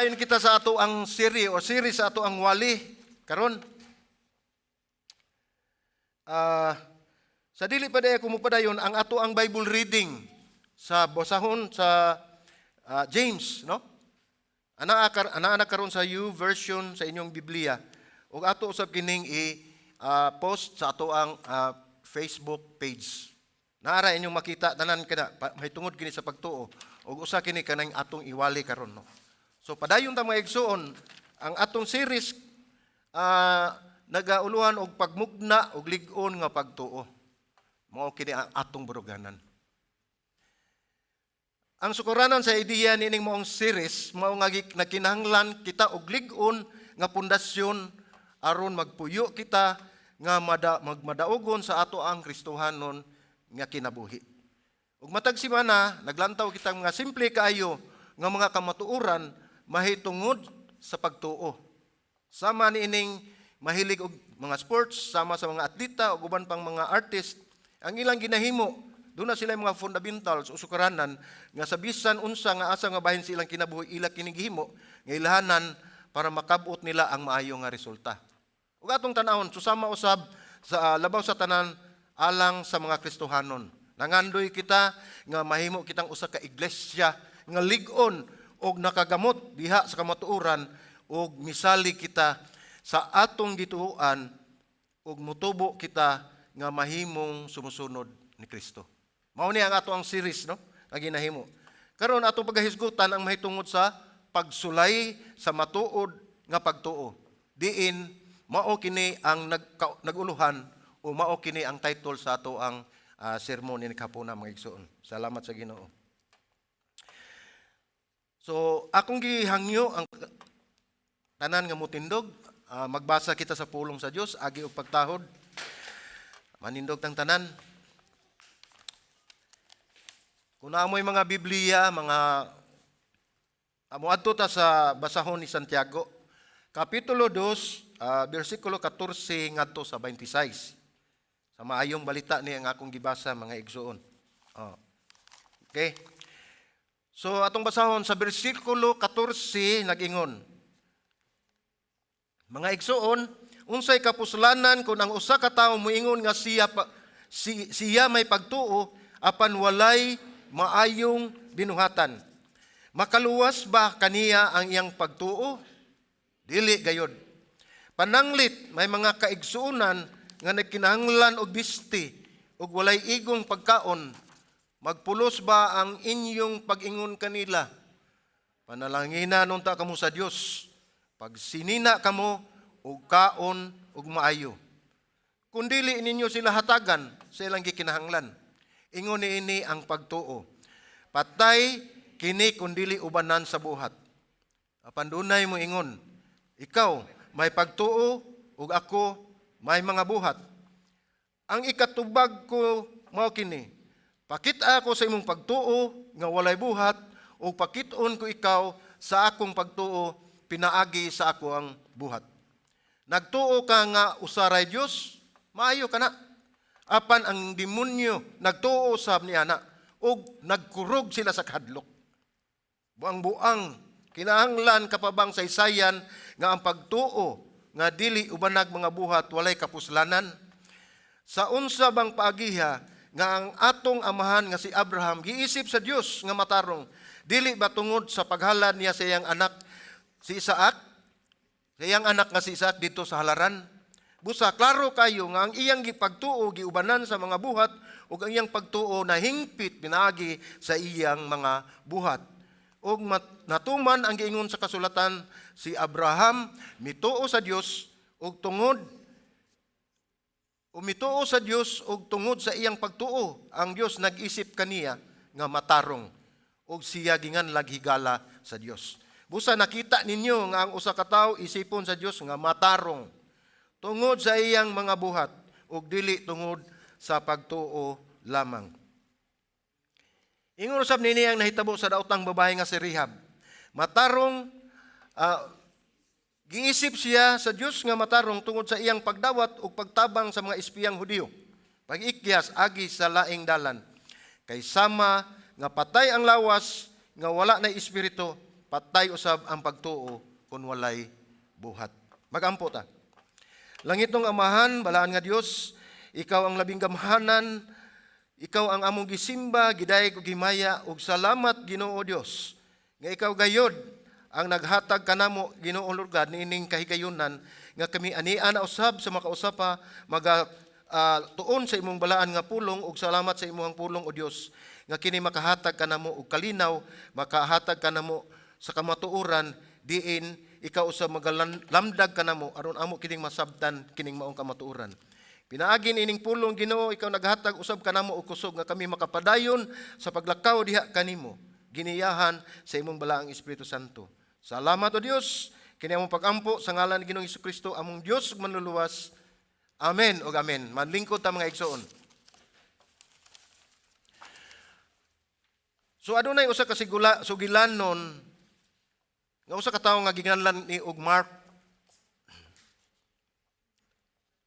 Padayon kita sa ato ang series o series sa ato ang wali karon. Sa dili pa diay ako mopadayon, ang ato ang Bible reading sa basahon sa James, no? Ana ana karon sa YouVersion sa inyong Biblia. Ug ato usab kining i post sa ato ang Facebook page. Naara inyong makita tanan kana mahitungod kini sa pagtuo ug usa kini kanang atong iwali karon, no. So padayon ta, mga igsuon, ang atong series nagauluhan og pagmugna og lig-on nga pagtuo. Mao kini ang atong baruganan. Ang sukuranan sa ideya niining maong series mao nga nagkinahanglan kita og lig-on nga pundasyon aron magpuyo kita nga magmadaugon sa ato ang Kristohanon nga kinabuhi. Ug matag semana naglantaw kita mga simple kaayo nga mga kamatuoran mahitungod sa pagtuo. Sama niining mahilig og mga sports, sama sa mga atleta ug uban pang mga artist, ang ilang ginahimo, doon na sila mga fundamentals o sukaranan nga sa bisan unsa nga asa nga bahin sa ilang kinabuhi ila kini gihimo nga ilahanan para makabot nila ang maayo nga resulta. Ug atong tan-awon susama usab sa labaw sa tanan alang sa mga Kristohanon. Nangandoy kita nga mahimo kitang usa ka iglesia nga lig-on og nakagamot diha sa kamatuoran ug misali kita sa atong gituoan ug mutubo kita nga mahimong sumusunod ni Kristo. Mao ni ang ato ang series, no, nga ginahimo. Karon atong pagahisgutan ang mahitungod sa pagsulay sa matuod nga pagtuo. Diin mao kini ang naguluhan o mao kini ang title sa ato ang sermon ni kapuna, mga igsoon. Salamat sa Ginoo. So akong gihangyo ang tanan nga mutindog, magbasa kita sa pulong sa Dios agi og pagtahod. Manindog tang tanan. Kung naamoy mga Biblia, mga amo adto ta sa basahon ni Santiago, Kapitulo 2, bersikulo 14 ngadto sa 26. Sa Maayong Balita ni ang akong gibasa, mga igsuon. Oh. Okay. So atong basahon sa bersikulo 14, nag-ingon. Mga igsuon, unsay kapuslanan kung ang usa ka tawo moingon nga siya may pagtuo apan walay maayong binuhatan? Makaluwas ba kaniya ang iyang pagtuo? Dili gayod. Pananglit may mga kaigsuonan nga nagkinahanglan og bisti ug walay igong pagkaon. Magpulos ba ang inyong pag-ingon kanila, "Panalangina unta kamo sa Dios. Pagsinina kamo og kaon og maayo"? Kung dili ninyo sila hatagan sa ilang gikinahanglan. Ingon niini ang pagtuo, patay kini kung dili ubanan sa buhat. Apan dunay mo ingon, "Ikaw may pagtuo ug ako may mga buhat." Ang ikatubag ko mao kini: Pakita ako sa imong pagtuo nga walay buhat ug pakit-on ko ikaw sa akong pagtuo pinaagi sa ako ang buhat. Nagtuo ka nga usa ray Dios, maayo kana. Apan ang demonyo nagtuo sab niana ug nagkurog sila sa kahadlok. Buang-buang, kinahanglan ka pa bang saysayan nga ang pagtuo nga dili ubanag mga buhat walay kapuslanan? Sa unsa bang paagiha nga ang atong amahan nga si Abraham giisip sa Dios nga matarong? Dili ba tungod sa paghalad niya sa iyang anak si Isaac? Sa iyang anak nga si Isaac dito sa halaran. Busa klaro kayo nga ang iyang gipagtuo giubanan sa mga buhat ug ang iyang pagtuo nahingpit pinaagi sa iyang mga buhat. Ug natuman ang giingon sa kasulatan, "Si Abraham mituo sa Dios ug tungod umituo sa Dios ug tungod sa iyang pagtuo ang Dios nag-isip kaniya nga matarong ug siya ginganlag higala sa Dios." Busa nakita ninyo nga ang usa ka tawo isipon sa Dios nga matarong tungod sa iyang mga buhat ug dili tungod sa pagtuo lamang. Ingon usab nini ang nahitabo sa daotang babae nga si Rahab. Matarong giisip siya sa Dios nga matarong tungod sa iyang pagdawat ug pagtabang sa mga espiyang Hudiyo. Pag-ikyas agi sa laing dalan. Kay sama nga patay ang lawas nga wala na espiritu, Patay usab ang pagtuo kung walay buhat. Magampo ta. Langitnong Amahan, balaan nga Dios, ikaw ang labing gamhanan, ikaw ang among gisimba, gidayeg ug gihimaya, ug salamat, Ginoo Dios, nga ikaw gayod ang naghatag kanamo, Ginoo Lord God, niining kahigayunan nga kami ania na usab sa makausa pa maga tuon sa imong balaan nga pulong. Ug salamat sa imong pulong, o Dios, nga kini makahatag kanamo og kalinaw, makahatag kanamo sa kamatuoran, diin ikaw usab magalamdag kanamo aron amo kining masabtan kining maong kamatuoran. Pinaagi ining pulong, Ginoo, ikaw naghatag usab kanamo og kusog nga kami makapadayon sa paglakaw diha kanimo, giniyahan sa imong balaang Espiritu Santo. Salamat, O Dios. Kini among pagampo sa ngalan ni Ginoong Kristo, among Dios ug manluluwas. Amen ug amen. Manlingkod ta, mga igsoon. So adunay usa ka sigula sugilanon nga usa ka tawo nga ginganlan ni og Mark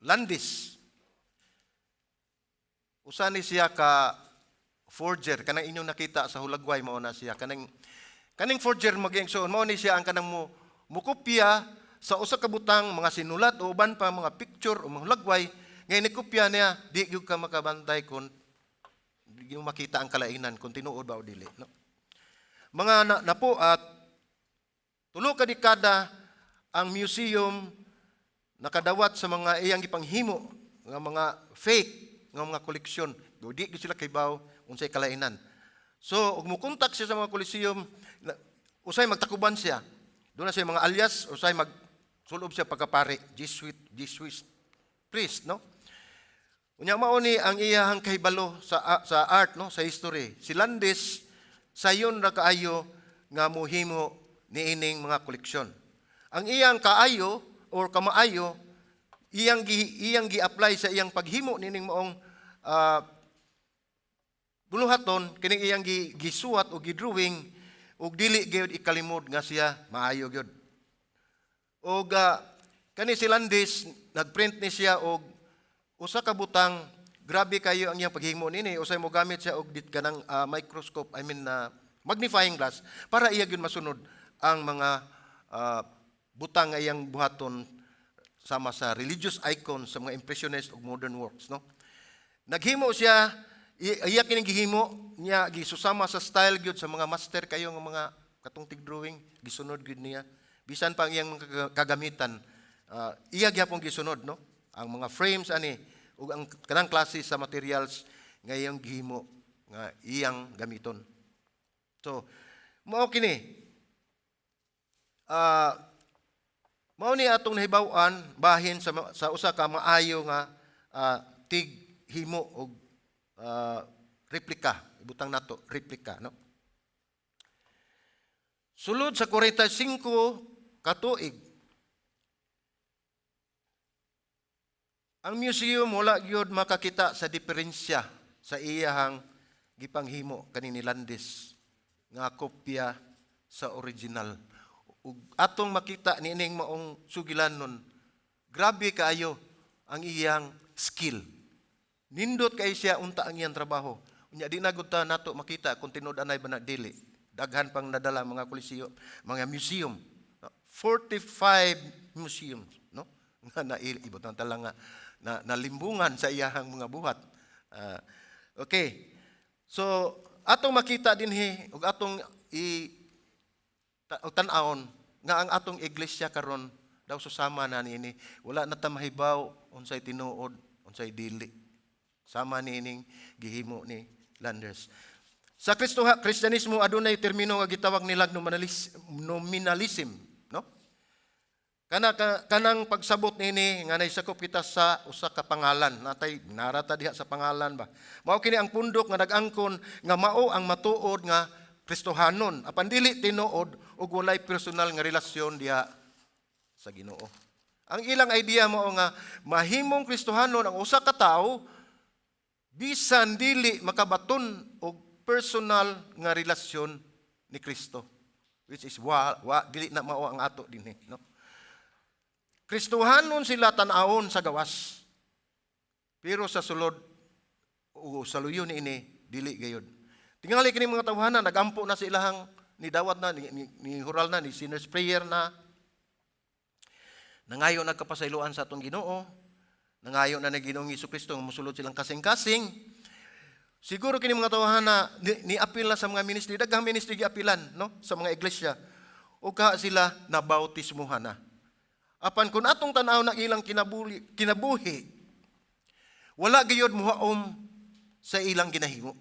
Landis. Usa ni siya ka forger, kanang inyong nakita sa hulagway, mao na siya. Kaning forger, mga igsoon, mao ni siya ang kanang mo mukopya sa usa ka butang, mga sinulat o uban pa, mga picture o mga hulagway nga inikopya niya, di gyud ka makabantay kung di mo makita ang kalainan kung tinuod ba o dili, no? Mga napo at 3 ka dekada ang museum nakadawat sa mga iyang gipanghimo nga mga fake nga mga koleksyon. Do di gyud sila kaybaw unsay kalainan. So ug mokontak siya sa mga coliseum, usay magtakuban siya. Duna siya mga alias, usay magsulob siya pagkapare, Jesuit priest, no? Unya mao ni ang iyahang kahibalo sa art, no, sa history. Si Landis sayon ra kaayo nga mohimo niining mga koleksyon. Ang iyang kaayo or kamaayo iyang gi-apply sa iyang paghimo nining maong buluhaton, kining iyang gisuwat o gidrawing ug dili gyud ikalimod nga siya maayo gyud. Og kani si Landis, nagprint ni siya og usa ka butang, grabe kayo ang iyang paghimo nini. Usay mo gamit siya og dit kanang microscope, I mean magnifying glass, para iya gyud masunod ang mga butang nga iyang buhaton, sama sa religious icons, sa mga impressionist ug modern works, no? Naghimo siya, iya kining gihimo niya, gisusama sa style gyud sa mga master kayo nga mga katong tig-drawing, gisunod gyud niya. Bisan pa ang iyang mga kagamitan, iya gyapon gisunod, no? Ang mga frames ani ug ang kanang klase sa materials nga iyang gihimo nga iyang gamiton. So mao kini, mao ni atong nahibaw-an bahin sa usa ka maayo nga tig himo og replika, ibutang nato replika, no? Sulod sa 45 katuig, ang museum wala gyud makakita sa diferensya sa iyahang gipanghimo kani ni Landis nga kopya sa original. Ug atong makita niining maong sugilanon, grabe kaayo ang iyang skill. Nindot kay siya unta ang iyang trabaho. Unya di na gud ta nato makita kung tinuod anay ba na dili. Daghan pang nadala mga koliseo, mga museum. 45 museums, no? Nga na ibutang tala nga na nalimbungan sa iyahang mga buhat. Okay. So atong makita dinhi ug atong i og tan-awon nga ang atong iglesia karon daw susama na niini. Wala na ta mahibaw unsay tinuod, unsay dili. Sama niining gihimo ni Landers. Sa Kristo Kristyanismo adunay termino nga gitawag nilag nominalism, no? Kanang pagsabot niini nga naisakop kita sa usa ka pangalan, natay narata diha sa pangalan ba. Mao kini ang pundok nga nag-angkon nga mao ang matuod nga Kristohanon, apan dili tinuod ug walay personal nga relasyon diha sa Ginoo. Ang ilang idea mao nga mahimong Kristohanon ang usa ka tawo bisan dili makabaton og personal nga relasyon ni Kristo, which is wa dili na mao ang ato dinhi, no? Kristohanon sila tan-awon sa gawas. Pero sa sulod o sa luyo niini, dili gayud. Tingali kini mga tawhana nagampo na sa ilahang Ni dawat na, ni hural na, ni sinner's prayer na. Nangayo nagkapasayloan sa atong Ginoo. Nangayo na ni Ginoong Kristo nga mosulod silang kasing-kasing. Siguro kini mga tawhana ni apil na sa mga ministry, daghang ministry giapilan, no, sa mga iglesia. O ka sila na bautismuhan na. Apan kung atong tan-aw na ilang kinabuhi, wala gayud muhaom sa ilang ginahimo.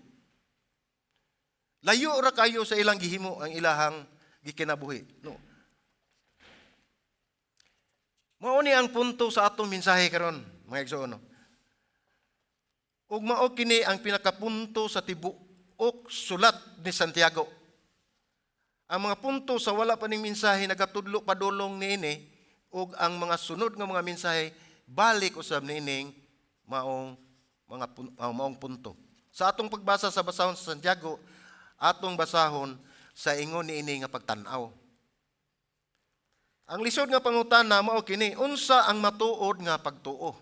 Layo ra kayo sa ilang gihimo ang ilahang gikinabuhi, no? Mao ni ang punto sa atong mensahe karon, mga igsoon, no? Ug mao kini ang pinakapunto sa tibuok sulat ni Santiago. Ang mga punto sa wala pa ning mensahe nagatudlo padulong niini, ug ang mga sunod nga mga mensahe balik usab niining maong mga maong punto. Sa atong pagbasa sa basahon sa Santiago, atong basahon sa ingon niini nga pagtan-aw. Ang lisod nga pangutana mao kini, unsa ang matuod nga pagtuo?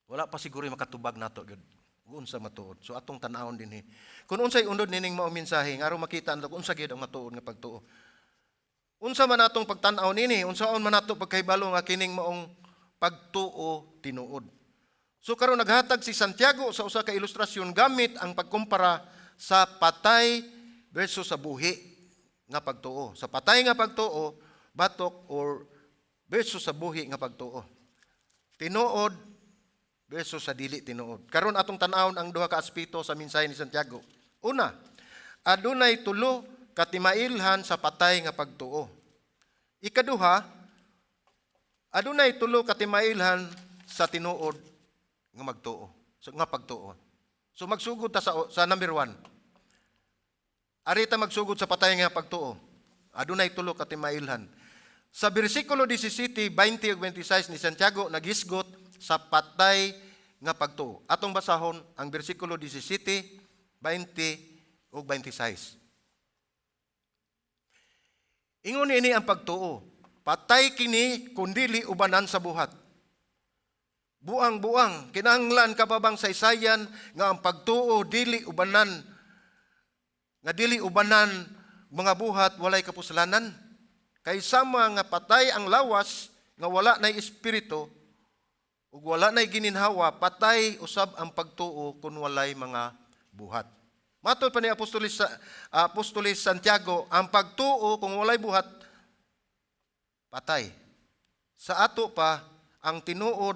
Wala pa siguro yung makatubag nato gyud unsa matuod. So atong tan-awon dinhi. Kung unsay unod nining mao mensahe aron makita nato kung unsa gyud ang matuod nga pagtuo. Unsa man atong pagtan-aw nini, unsaon man nato pagkahibalo nga kining maong pagtuo tinuod? So karon naghatag si Santiago sa usa ka ilustrasyon gamit ang pagkumpara sa patay versus sa buhi nga pagtuo. Sa patay nga pagtuo, batok or versus sa buhi nga pagtuo. Tinuod versus sa dili tinuod. Karon atong tan-awon ang duha ka aspeto sa mensahe ni Santiago. Una, adunay tulo ka timailhan sa patay nga pagtuo. Ikaduha, adunay tulo ka timailhan sa tinuod nga magtuo. So, nga pagtuo. So magsugod ta sa number 1. Arita magsugod sa patay nga pagtuo. Adunay tulo ka timailhan. Sa bersikulo 17, 20 ug 26 ni Santiago naghisgot sa patay nga pagtuo. Atong basahon ang bersikulo 17, 20 ug 26. Ingon ini ang pagtuo. Patay kini kun dili ubanan sa buhat. Buang-buang, kinahanglan ka pa bang saysayan nga ang pagtuo dili ubanan nga dili ubanan mga buhat walay kapuslanan? Kay sama nga patay ang lawas nga wala nay espiritu ug wala nay gininhawa, patay usab ang pagtuo kun walay mga buhat. Matod pa ni Apostolis Santiago, ang pagtuo kung walay buhat patay. Sa ato pa, ang tinuod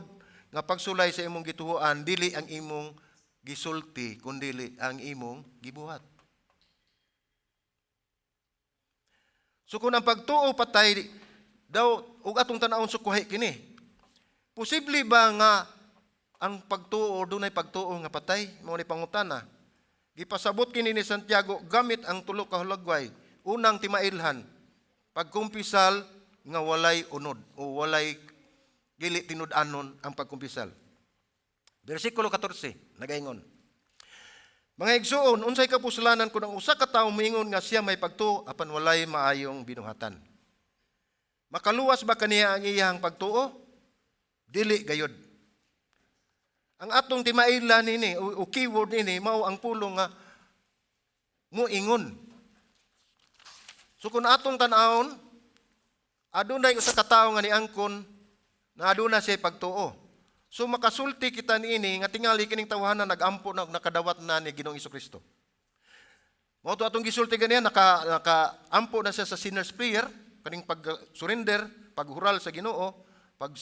nga pagsulay sa imong gituohan dili ang imong gisulti kundili ang imong gibuhat. So kung ang pagtuo patay daw ug atong tan-awon sukuhi kini. Posible ba nga ang pagtuo dunay pagtuo nga patay? Mao ni pangutana. Gipasabot kini ni Santiago gamit ang tulo ka hulagway. Unang timailhan, pagkumpisal nga walay unod o walay dili tinud-anon ang pagkumpisal. Bersikulo 14, nagaingon. Mga igsuon, unsay kapuslanan kung ang usa ka tawo moingon nga siya may pagtuo apan walay maayong binuhatan? Makaluwas ba kaniya ang iyang pagtuo? Dili gayod. Ang atong timaila nini o keyword nini mao ang pulong nga moingon. So kung atong tan-awon, adunay usa ka tawo nga niangkon na aduna siya pagtuo. So makasulti kita niini nga tingali kining tawhana nagampo na nakadawat na ni Ginoong Kristo. Mao to atong gisulti ganiya, nakaampo na siya sa sinner's prayer, kaning pag-surrender, paghural sa Ginoo, pag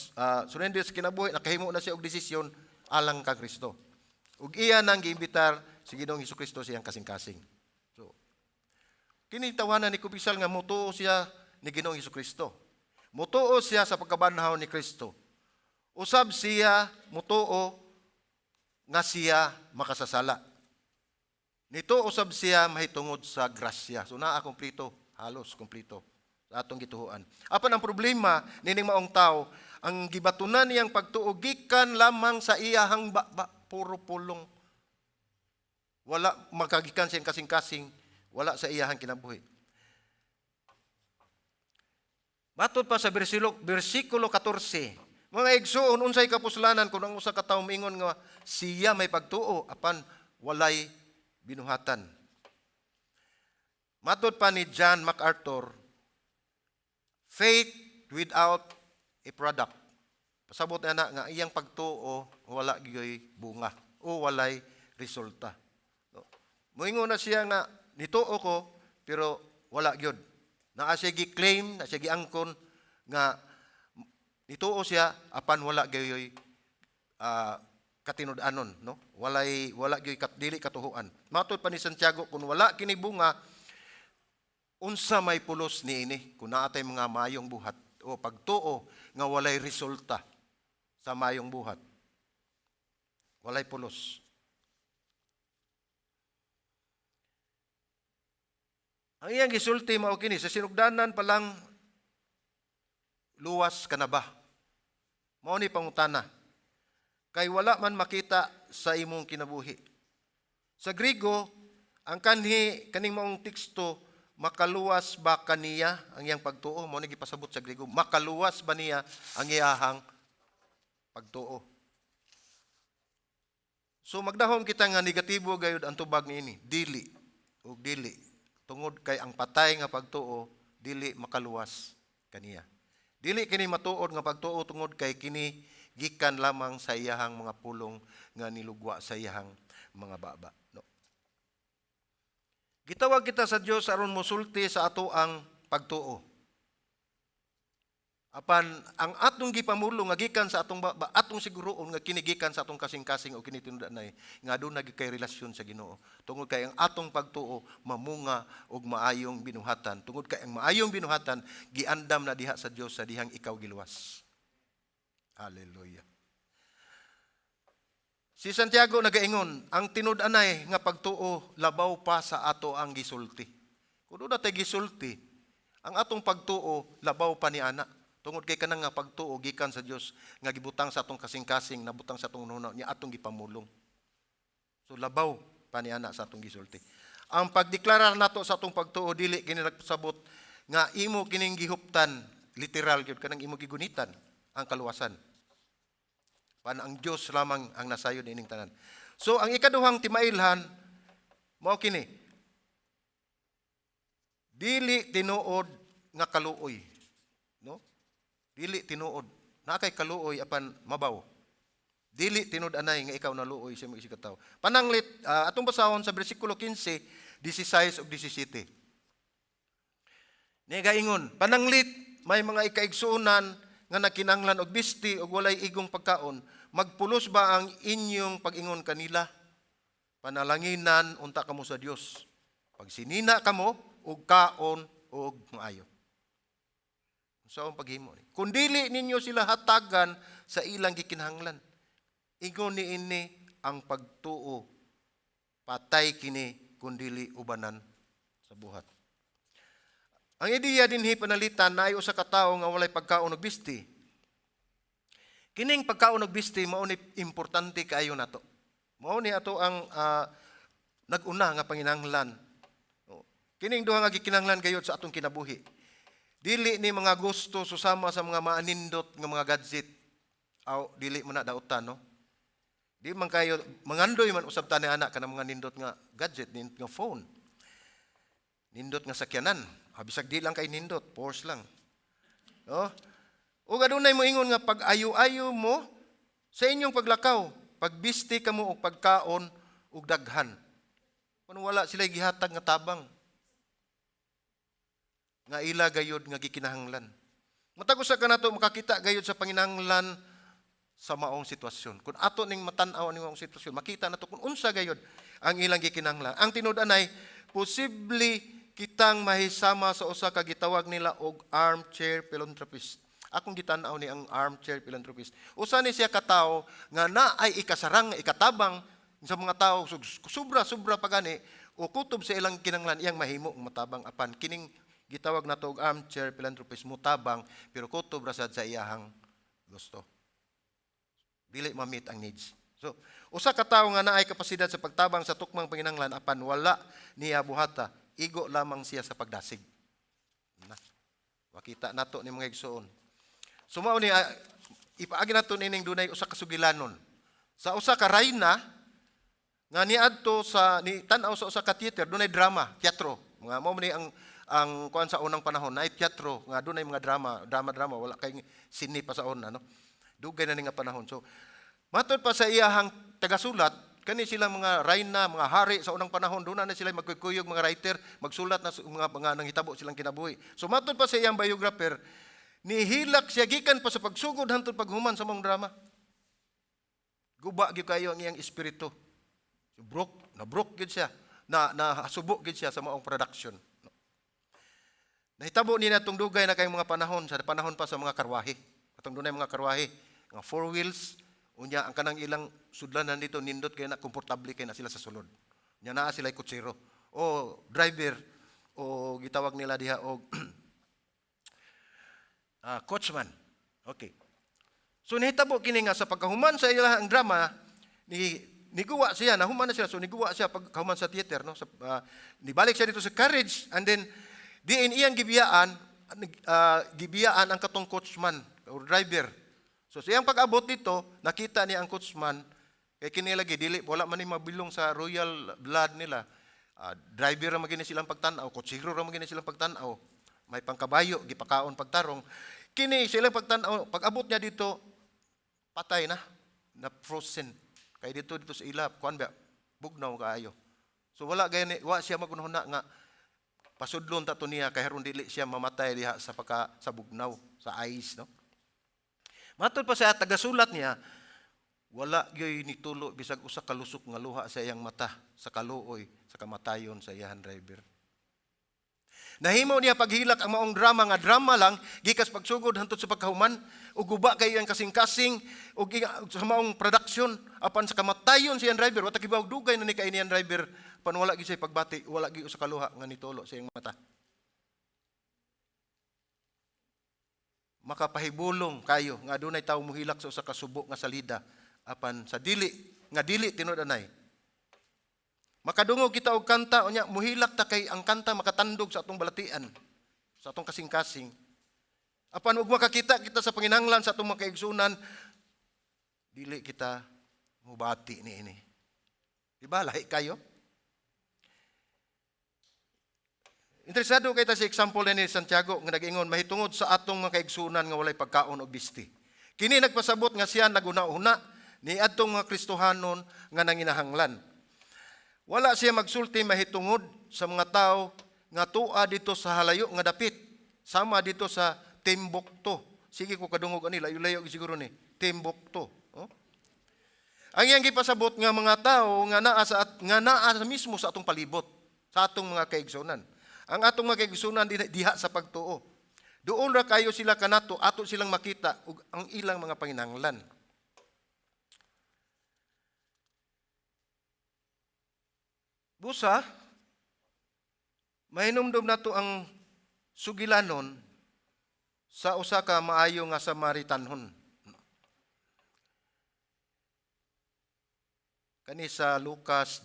surrender sa kinabuhi, nakahimo na siya og desisyon alang ka Kristo. Ug iya nang giimbitar si Ginoong Kristo siyang kasing-kasing. So kini tawhana ni kumpisal nga motuo siya ni Ginoong Kristo. Motuo siya sa pagkabanhaw ni Kristo. Usab siya motuo nga siya makasasala. Nito usab siya mahitungod sa grasya. So naa kompleto, halos kompleto sa atong gituohan. Apan ang problema nining maong tao, ang gibatunan niyang pagtuo gikan lamang sa iyahang ba, puro pulong. Wala makagikan siyang kasing-kasing, wala sa iyahang kinabuhi. Matod pa sa bersikulo 14, mga igsuon, unsay kapuslanan kung ang usa ka tawo miingon nga siya may pagtuo apan walay binuhatan? Matod pa ni John MacArthur, faith without a product. Pasabot na nga iyang pagtuo wala gyoy bunga o walay resulta. No. Moingon na siya nga nituo ko pero wala gyud. Naa siya gi-claim, naa siya giangkon nga nituo siya apan wala gyoy katinud-anon, no? Walay wala gyoy kat, dili katuhuan. Matod pa ni Santiago, kung wala kini bunga, unsa may pulos niini kung naa tay mga mayong buhat o pagtuo nga walay resulta sa mayong buhat? Walay pulos. Ang iyang gisulti mao kini: sa sinugdanan pa lang, luwas ka na ba? Mao ni pangutana. Kay wala man makita sa imong kinabuhi. Sa Grigo, ang kanhi kaning maong teksto, makaluwas ba kaniya ang iyang pagtuo? Mao ni gipasabot sa Grigo, makaluwas ba niya ang iyahang pagtuo? So magdahom kita nga negatibo gayud ang tubag niini. Dili ug dili, tungod kay ang patay nga pagtuo dili makaluwas kaniya. Dili kini matuod nga pagtuo tungod kay kini gikan lamang sa iyahang mga pulong nga nilugwa sa iyahang mga baba. No. Gitawag kita sa Dios aron mosulti sa ato ang pagtuo. Apan ang atong gipamulong nga gikan sa atong baba, atong siguroon nga kini gikan sa atong kasing-kasing o kini tinud-anay nga aduna gyud kay relasyon sa Ginoo. Tungod kay ang atong pagtuo mamunga og maayong binuhatan. Tungod kay ang maayong binuhatan giandam na diha sa Dios sa dihang ikaw giluwas. Hallelujah. Si Santiago nagaingon, ang tinud-anay nga pagtuo labaw pa sa ato ang gisulti. Kung doon natay gisulti, ang atong pagtuo labaw pa ni ana. Tungod kay kanang nga pagtuo gikan sa Dios nga gibutang sa atong kasing-kasing, nabutang sa atong hunahuna niya atong gipamulong. So labaw pa ni ana sa atong gisulti. Ang pagdeklarar nato sa atong pagtuo dili kini nagpasabot nga imo kining gihuptan, literal gyud kanang imo gigunitan ang kaluwasan. Pan ang Dios lamang ang nasayod ining tanan. So ang ikaduhang timailhan mao kini. Dili tinuod nga kaluoy, no? Dili tinuod. Naa kay kaluoy apan mabaw. Dili tinud anay nga ikaw naluoy sa imong isig ka tawo. Pananglit atong basahon sa bersikulo 15, 16 ug 17. Nigaingon, pananglit may mga ikaigsuonan nga nakinanglan og bisti og walay igong pagkaon, magpulos ba ang inyong pag-ingon kanila? Panalanginan unta kamo sa Dios. Pagsinina kamo og kaon og maayo. Sa ang paghimo ni? Kung dili ninyo sila hatagan sa ilang gikinahanglan, ingon niini ang pagtuo, patay kini kung dili ubanan sa buhat. Ang ideya dinhi, panalitan naay usa ka tawo nga walay pagkaon og bisti. Kining pagkaon og bisti mao ni importante kaayo nato. Mao ni ato ang nag-una nga panginahanglan. Oh, kining duha nga gikinahanglan gayud sa atong kinabuhi. Dili ni mga gusto susama sa mga maanindot nga mga gadget. Aw, dili man na dautan, no? Di man kayo mangandoy man usab ta ni ana kanang mga nindot nga gadget, nindot nga phone. Nindot nga sakyanan. Bisag di lang kay nindot, Porsche lang. No? Ug adunay moingon nga pag-ayo-ayo mo sa inyong paglakaw, pagbisti kamo og pagkaon ug daghan. Kun wala sila gihatag nga tabang nga ila gayod nga gikinahanglan. Matag usa ka nato makakita gayod sa panginahanglan sa maong sitwasyon. Kung ato ning matan-aw ning maong sitwasyon, makita nato kung unsa gayod ang ilang gikinahanglan. Ang tinud-anay, posible kitang mahisama sa usa ka gitawag nila og armchair philanthropist. Akong gitan-aw ni ang armchair philanthropist. Usa ni siya katawo nga naay ikasarang nga ikatabang sa mga tao, sobra sobra pa gani o kutob sa ilang kinanglan iyang mahimo ang matabang, apan kining gitawag nato og armchair philanthropist mutabang pero kutob ra sad sa iyahang gusto. Dili ma-meet ang needs. So, usa ka tawo nga naay kapasidad sa pagtabang sa tukmang panginahanglan apan wala niya buhata, igo lamang siya sa pagdasig. Na. Makita nato ni mga igsoon. So mao ni ipaagi nato nining dunay usa ka sugilanon. Sa usa ka rayna nga niadto sa ni tan-aw sa usa ka theater, dunay drama, teatro. Mga mao man ni ang kuan sa unang panahon, naay teatro nga dunay mga drama, drama drama, wala kay sine pa sa una, no. Dugay na ni nga panahon. So matod pa sa iyahang tagasulat, kani sila mga rayna, mga hari sa unang panahon, doon na sila magkukuyog mga writer, magsulat na sa mga nanghitabo silang kinabuhi. So matod pa sa iyang biographer, nihilak siya gikan pa sa pagsugod hantod paghuman sa maong drama. Guba gyud kayo ang iyang espiritu. So, broke, na broke gyud siya. Na nasubo gyud siya sa maong production. Nahitabo ni natong dugay na kayong mga panahon, sa panahon pa sa mga karwahe. Katong dunay mga karwahe, nga four wheels, unya ang kanang ilang sudlanan dito nindot kay na, komportable kay na sila sa sulod. Nya naa sila kutsero o driver o gitawag nila diha og coachman. Okay. So nahitabo kini nga sa pagkahuman sa ilang drama ni niguwa siya, nahuman na sila, so niguwa siya pagkahuman sa theater, no, sa, nibalik siya dito sa carriage and then diin iyang gibiyaan, gibiyaan ang katong coachman or driver. So sa iyang pag-abot dito, nakita niya ang coachman kay kini lagi dili, wala man ni mabilong sa royal blood nila. Driver ra man gini silang pagtan-aw, kutsero ra man gini silang pagtan-aw. May pangkabayo, gipakaon pagtarong. Kini silang pagtan-aw, pag-abot niya dito, patay na, na frozen. Kay dito dito sa ila, kuan ba, bugnaw kaayo. So wala gani, wa siya magunhuna nga pasudlon ta to niya kay haron dili siya mamatay diha sa pagka sa bugnaw, sa ice, no. Matod pa sa tagasulat niya, wala gyoy nitulo bisag usa ka lusok nga luha sa iyang mata sa kaluoy sa kamatayon sa iyang driver. Nahimo niya paghilak ang maong drama nga drama lang gikas pagsugod hantod sa pagkahuman ug guba kay iyang kasing-kasing ug sa maong production, apan sa kamatayon sa iyang driver, wa ta kibaw dugay na ni kay niyang driver, apan wala gyud siya pagbati, wala gyud usa ka luha nga nitulo sa iyang mata. Makapahibulong kayo nga adunay tawo mohilak sa usa ka subo nga salida apan sa dili nga dili tinud anay. Makadungog kita og kanta, unya muhilak ta kay ang kanta makatandog sa atong balatian, sa atong kasing-kasing. Apan ug makakita kita sa panginahanglan sa atong mga kaigsunan, dili kita mubati niini. Di ba lahi kayo? Interesado kay ta sa example ni Santiago nga nag-ingon mahitungod sa atong mga kaigsunan nga walay pagkaon og bisti. Kini nagpasabot nga siya naguna-una ni adtong mga Kristohanon nga nanginahanglan. Wala siya magsulti mahitungod sa mga tao nga tua dito sa halayo nga dapit, sama dito sa Timbuktu. Sige ko kadungog ani, layo-layo siguro ni Timbuktu. Oh? Ang iyang gipasabot nga mga tao nga naa sa nga naa mismo sa atong palibot, sa atong mga kaigsunan. Ang atong mga kaigsunan diha sa pagtuo. Doon ra kayo sila kanato, ato silang makita ug ang ilang mga panginahanglan. Busa, mahinumdom nato ang sugilanon sa usa ka maayo nga Samaritanhon. Kani sa Lucas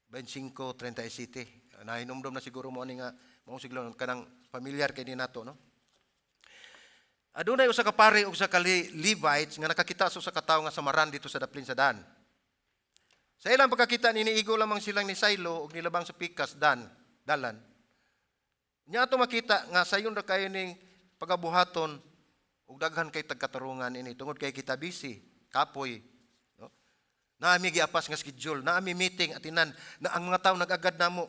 10:25-37. Nahinumdom na siguro mo ani nga maong sugilanon, kanang familiar kay ni nato, no? Adunay usa ka pari ug usa ka Levites nga nakakita sa usa ka tawo nga samaran dito sa daplin sa dan. Sa ilang pagkakita niniigo lamang silang ni Silo ug nilabang sa pikas dan dalan. Nya ato makita nga sayon ra kayo ning pagabuhaton ug daghan kay tagkatarungan ini tungod kay kita busy, kapoy, no? Naami giapas nga schedule, naami meeting atinan na ang mga tawo nag-agad namo.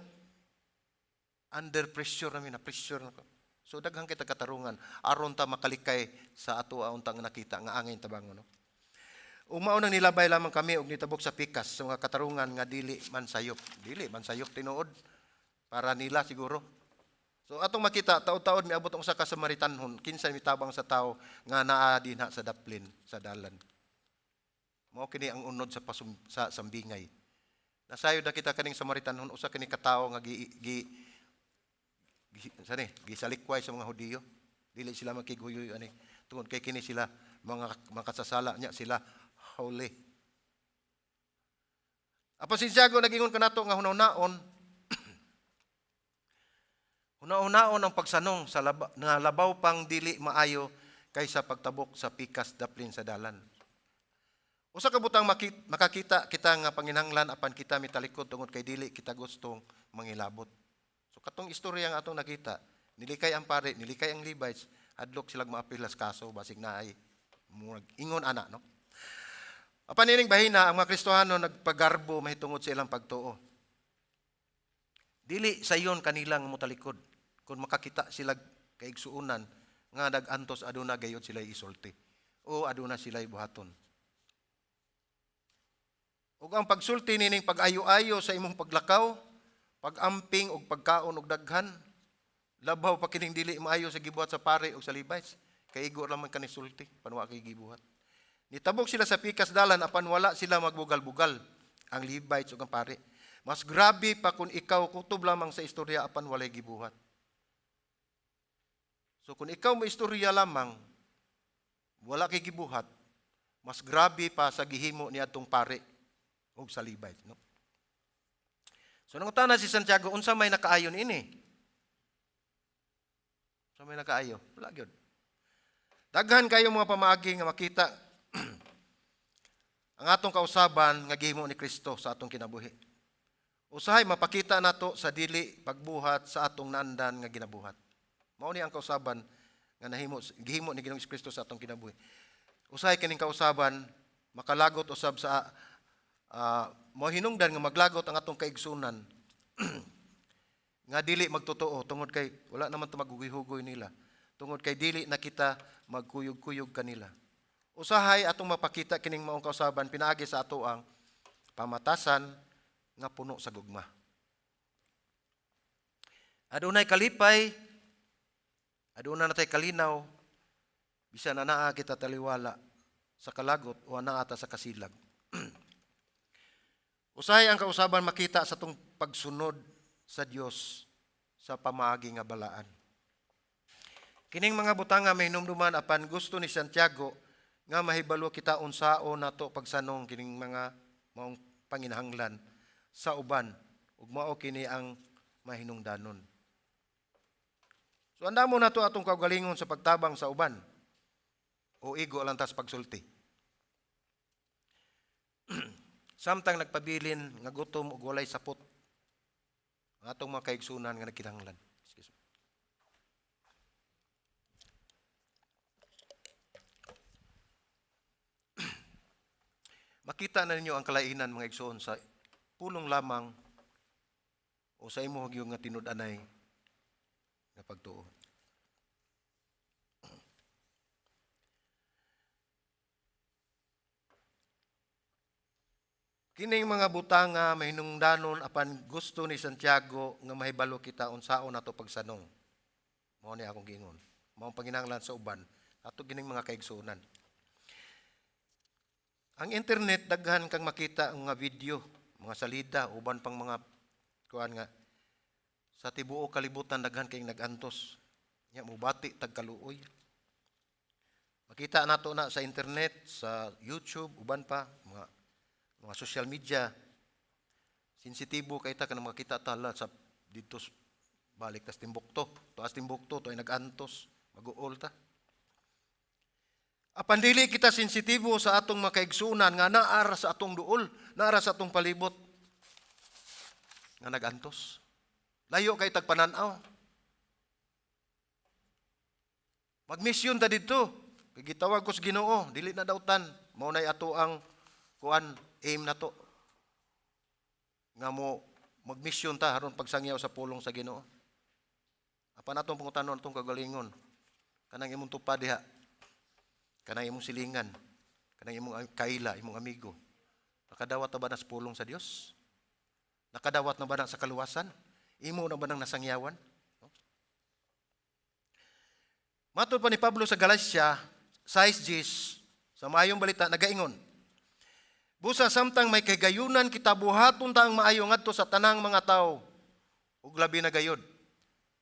Under pressure nami, na pressure na ko. So daghan kay tagkatarungan aron ta makalikay sa ato untang nakita nga angay tabangon, no? Ug mao nang nilabay lamang kami og nitabok sa pikas sa mga katarungan nga dili man sayop. Dili man sayop tinuod para nila siguro. So atong makita taud-taud miabot ang usa ka Samaritanhon, kinsa mitabang sa tawo nga naa dinha sa daplin sa dalan. Mao kini ang unod sa pasum, sa sambingay. Nasayod na kita kaning Samaritanhon, usa kini ka tawo nga gi, gi, gi sani, gisalikway sa mga Hudiyo. Dili sila makighuyoy ani tungod kay kini sila mga makasasala nya sila holy. Apan si Santiago nagingon kanato nga hunahunaon hunahunaon ang pagsanong sa nga labaw pang dili maayo kaysa pagtabok sa pikas daplin sa dalan. Usa ka butang makakita kita nga panginahanglan apan kita mitalikod tungod kay dili kita gustong mangilabot. Katong istorya nga atong nakita, nilikay ang pare, nilikay ang Levites, hadlok sila maapil sa kaso, basig naay murag ingon ana, no? Apan ining bahina, ang mga Kristohano nagpagarbo mahitungod sa ilang pagtuo. Dili sayon kanila nga motalikod kung makakita sila kaigsuonan nga nag-antos, aduna gayud sila isulti o aduna sila buhaton. Ug ang pagsulti nining pag-ayo-ayo sa imong paglakaw, pag-amping og pagkaon og daghan, labaw pa kining dili maayo sa gibuhat sa pare og sa Levites. Kay igo ra man kani sulti, pan wa kay gibuhat. Nitabok sila sa pikas dalan apan wala sila magbugal-bugal, ang Levites ug ang pare. Mas grabe pa kung ikaw kutob lamang sa istorya apan walay gibuhat. So kung ikaw mo istorya lamang, wala kay gibuhat, mas grabe pa sa gihimo ni atong pare og sa Levite, no? So nangutana si Santiago, unsa may nakaayon ini? Unsa may nakaayo? Wala gyud. Daghan kayo mga pamaagi nga makita ang atong kausaban nga gihimo ni Kristo sa atong kinabuhi. Usahay mapakita nato sa dili pagbuhat sa atong naandan nga ginabuhat. Mao ni ang kausaban nga nahimo gihimo ni Ginoong Kristo sa atong kinabuhi. Usahay kining kausaban makalagot usab sa mohinungdan nga maglagot ang atong kaigsunan nga dili magtotoo tungod kay wala naman to maghugoy-hugoy nila. Tungod kay dili na kita magkuyog-kuyog kanila. Usahay atong mapakita kining maong kausaban pinaagi sa ato ang pamatasan nga puno sa gugma. Adunay kalipay, aduna natay kalinaw, bisan anaa kita taliwala sa kalagot o anaa ta sa kasilag. Usahay ang kausaban makita sa atong pagsunod sa Dios sa pamaagi nga balaan. Kining mga butanga may hinumduman, apan gusto ni Santiago nga mahibalo kita unsaon nato pagsanong kining mga maong panginahanglan sa uban ug mao kini ang mahinungdanon. So andamo nato atong kaugalingon sa pagtabang sa uban o igo lang tas pagsulti. Samtang nagpabilin nga gutom ug walay sapot ang atong mga kaigsunan nga nagkinahanglan. Excuse me. Makita na ninyo ang kalainan, mga igsoon, sa pulong lamang o sa imo gyud nga tinud-anay nga pagtuo. Kining mga butanga mahinungdanon, apan gusto ni Santiago nga mahibalo kita unsaon nato pagsanong. Mao ni akong giingon. Mao ang panginahanglan sa uban ato gining mga kaigsuonan. Ang internet, daghan kang makita ang mga video, mga salida, uban pang mga kuan nga sa tibuok kalibutan daghan kay nag-antos. Nya mubati tag kaluoy. Makita nato na sa internet, sa YouTube, uban pa mga social media. Sensitibo kay ta kanang makita tala sa dito balik tas Timbuktu, tuas Timbuktu to ay nag-antos, maguol ta. Apan dili kita sensitibo sa atong makaigsunan nga naara sa atong duol, naara sa atong palibot nga nag-antos. Layo kay tagpanan-aw. Magmisyon ta didto. Kay gitawag ko sa Ginoo, dili na dautan. Mao nay ato ang kuan aim nato. Nga mo magmisyon ta aron pagsangyaw sa pulong sa Ginoo. Apan atong pangutanon atong kagalingon. Kanang imong tupad diha. Kanang imong silingan, kanang imong kaila, imong amigo. Nakadawat na ba na sa pulong sa Dios? Nakadawat na ba na sa kaluwasan? Imo na ba nang nasangyawan? No? Matod pa ni Pablo sa Galatia 6:10, sa maayong balita nagaingon, busa samtang may kahigayunan kita, buhaton ta ang maayo ngadto sa tanang mga tawo ug labi na gayod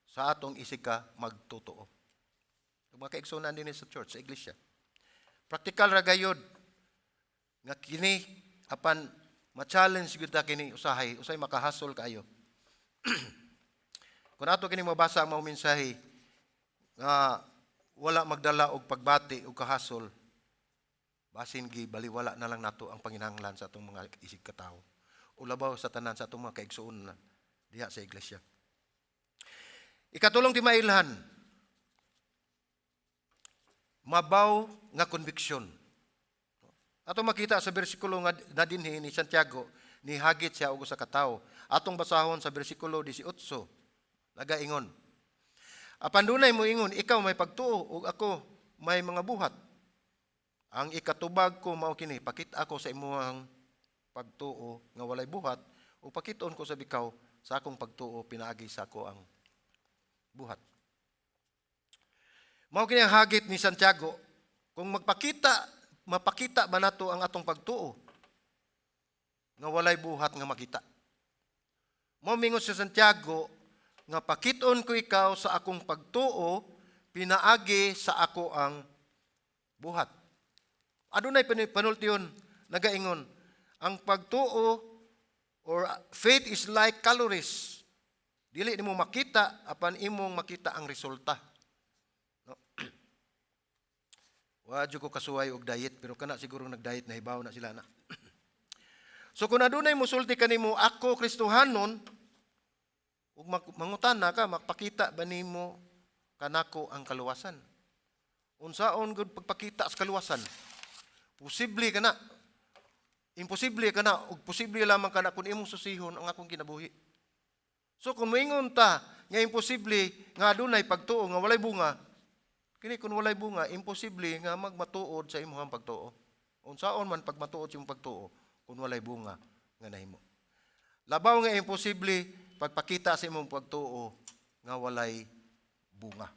sa atong isig ka magtotoo. Ug mga kaigsuonan dinhi sa church, sa iglesia. Praktikal ra gayod nga kini, apan ma-challenge gyud ta kini usahay, usay makahasol kaayo. Kung ato kini mabasa ang maong mensahe nga wala magdala og pagbati og kahasol, basin gi baliwala na lang nato ang panginahanglan sa atong mga isig katawo. O labaw sa tanan sa atong mga kaigsuonan diha sa iglesia. Ikatulong timailhan, mabaw nga conviction. Ato makita sa bersikulo nga na dinhi ni Santiago, nihagit siya og usa ka tawo. Atong basahon sa bersikulo 18. Nagaingon: "Apan dunay moingon, 'Ikaw may pagtuo ug ako may mga buhat. Ang ikatubag ko mao kini, pakita ako sa imuhang pagtuo nga walay buhat ug pakiton ko sa ikaw sa akong pagtuo pinaagi sa ako ang buhat." Mao kini ang hagit ni Santiago, kung magpakita, mapakita ba nato ang atong pagtuo nga walay buhat nga makita? Mao mingon si Santiago nga pakiton ko ikaw sa akong pagtuo pinaagi sa ako ang buhat. Adunay panultion nagaingon, ang pagtuo or faith is like calories. Dili nimo makita apan imong makita ang resulta. No? Wa jud ko kasuway og diet, pero kana siguro nag-diet na hibaw na sila na. So kung adunay musulti kanimo, "Ako Kristohanon," ug mangutana ka, "Makapakita ba nimo kanako ang kaluwasan?" Unsaon gud pagpakita sa kaluwasan? Posible kana. Imposible kana ug posible lamang kana kung imong susihon ang akong kinabuhi. So kung moingon ta nga imposible nga adunay pagtuo nga walay bunga, kini kung walay bunga, imposible nga magmatuod sa imong pagtuo. Unsaon man pagmatuod sa imong pagtuo kung walay bunga nga nahimo? Labaw nga imposible pagpakita sa imong pagtuo nga walay bunga.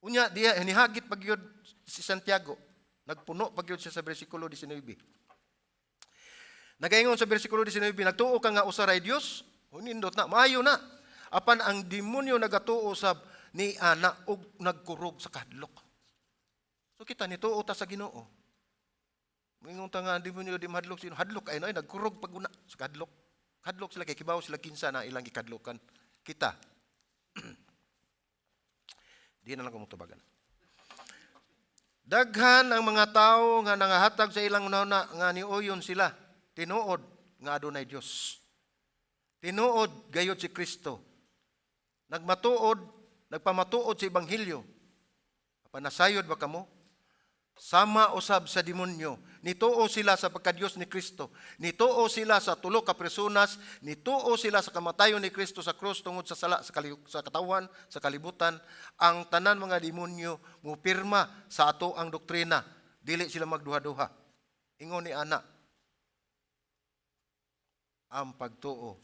Unya diha nihagit pa gyud si Santiago. Nagpuno pa gyud siya sa bersikulo 19. Nagaingon sa bersikulo 19, "Nagtuo ka nga usa ray Dios, nindot na, maayo na. Apan ang demonyo nagatuo sab ni ana og nagkurog sa kahadlok." So kita nituo ta sa Ginoo. Moingon ta nga ang demonyo di mahadlok sino hadlok ay no, ay nagkurog pag una sa kahadlok. Hadlok sila kay kibaw sila kinsa na ilang gikadlokan. Kita di na lang ko motubagan. Daghan ang mga tao nga nangahatag sa ilang hunahuna nga niuyon sila. Tinuod nga adunay Dios. Tinuod gayod si Kristo. Nagmatuod, nagpamatuod sa ebanghelyo. Apan nasayod ba kamo? Sama usab sa demonyo. Nituo sila sa pagkadiyos ni Kristo. Nituo sila sa tulo ka personas. Nituo sila sa kamatayon ni Kristo sa krus tungod sa sala sa katawhan, sa kalibutan. Ang tanan mga demonyo mupirma sa ato ang doktrina. Dili sila magduha-duha. Ingon ni ana. Ang pagtuo.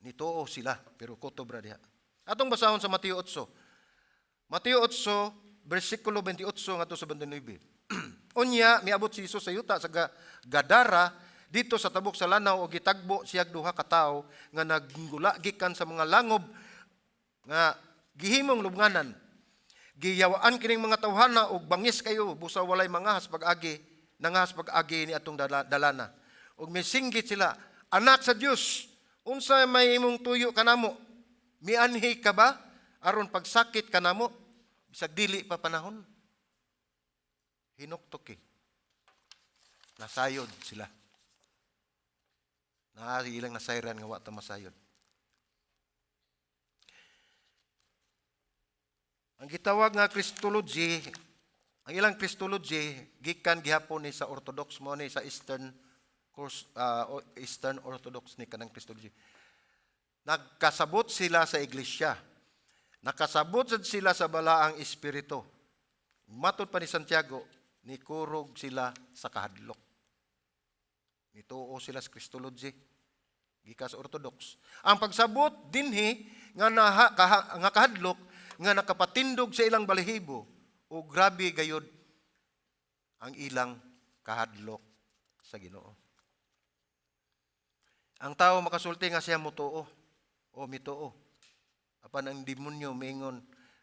Nituo sila, pero kutob ra diha. Atong basahon sa Mateo 8. Mateo 8, versikulo 28 ngadto sa 29. "Unya, miabot si Jesus sa yuta sa Gadara, didto sa tabok sa lanaw, og gitagbo siya duha ka tawo nga naggula gikan sa mga langob nga gihimong lubnganan. Giyawaan kining mga tawhana og bangis kayo, busa walay mangahas pag-agi, nangahas pag-agi ni atong dalana. Ug misinggit sila, 'Anak sa Dios, unsa may imong tuyo kanamo? Mianhi ka ba aron pagsakit kanamo bisag dili pa panahon?'" Hinuktok eh. Nasayod sila. Naa ilang nasayran nga wa ta masayod. Ang gitawag nga Christology, ang ilang Christology gikan gihapon ni sa Orthodox, mo ni sa Eastern course, Eastern Orthodox ni kanang Christology. Nagkasabot sila sa iglesia. Nakasabot sad sila sa balaang espiritu. Matod pa ni Santiago, nikurog sila sa kahadlok. Nituo sila sa Christology gikan sa Orthodox. Ang pagsabot dinhi nga nga kahadlok nga nakapatindog sa ilang balahibo o grabe gayod ang ilang kahadlok sa Ginoo. Ang tao makasulti nga siya mutuo o mituo. Apan ang demonyo miingon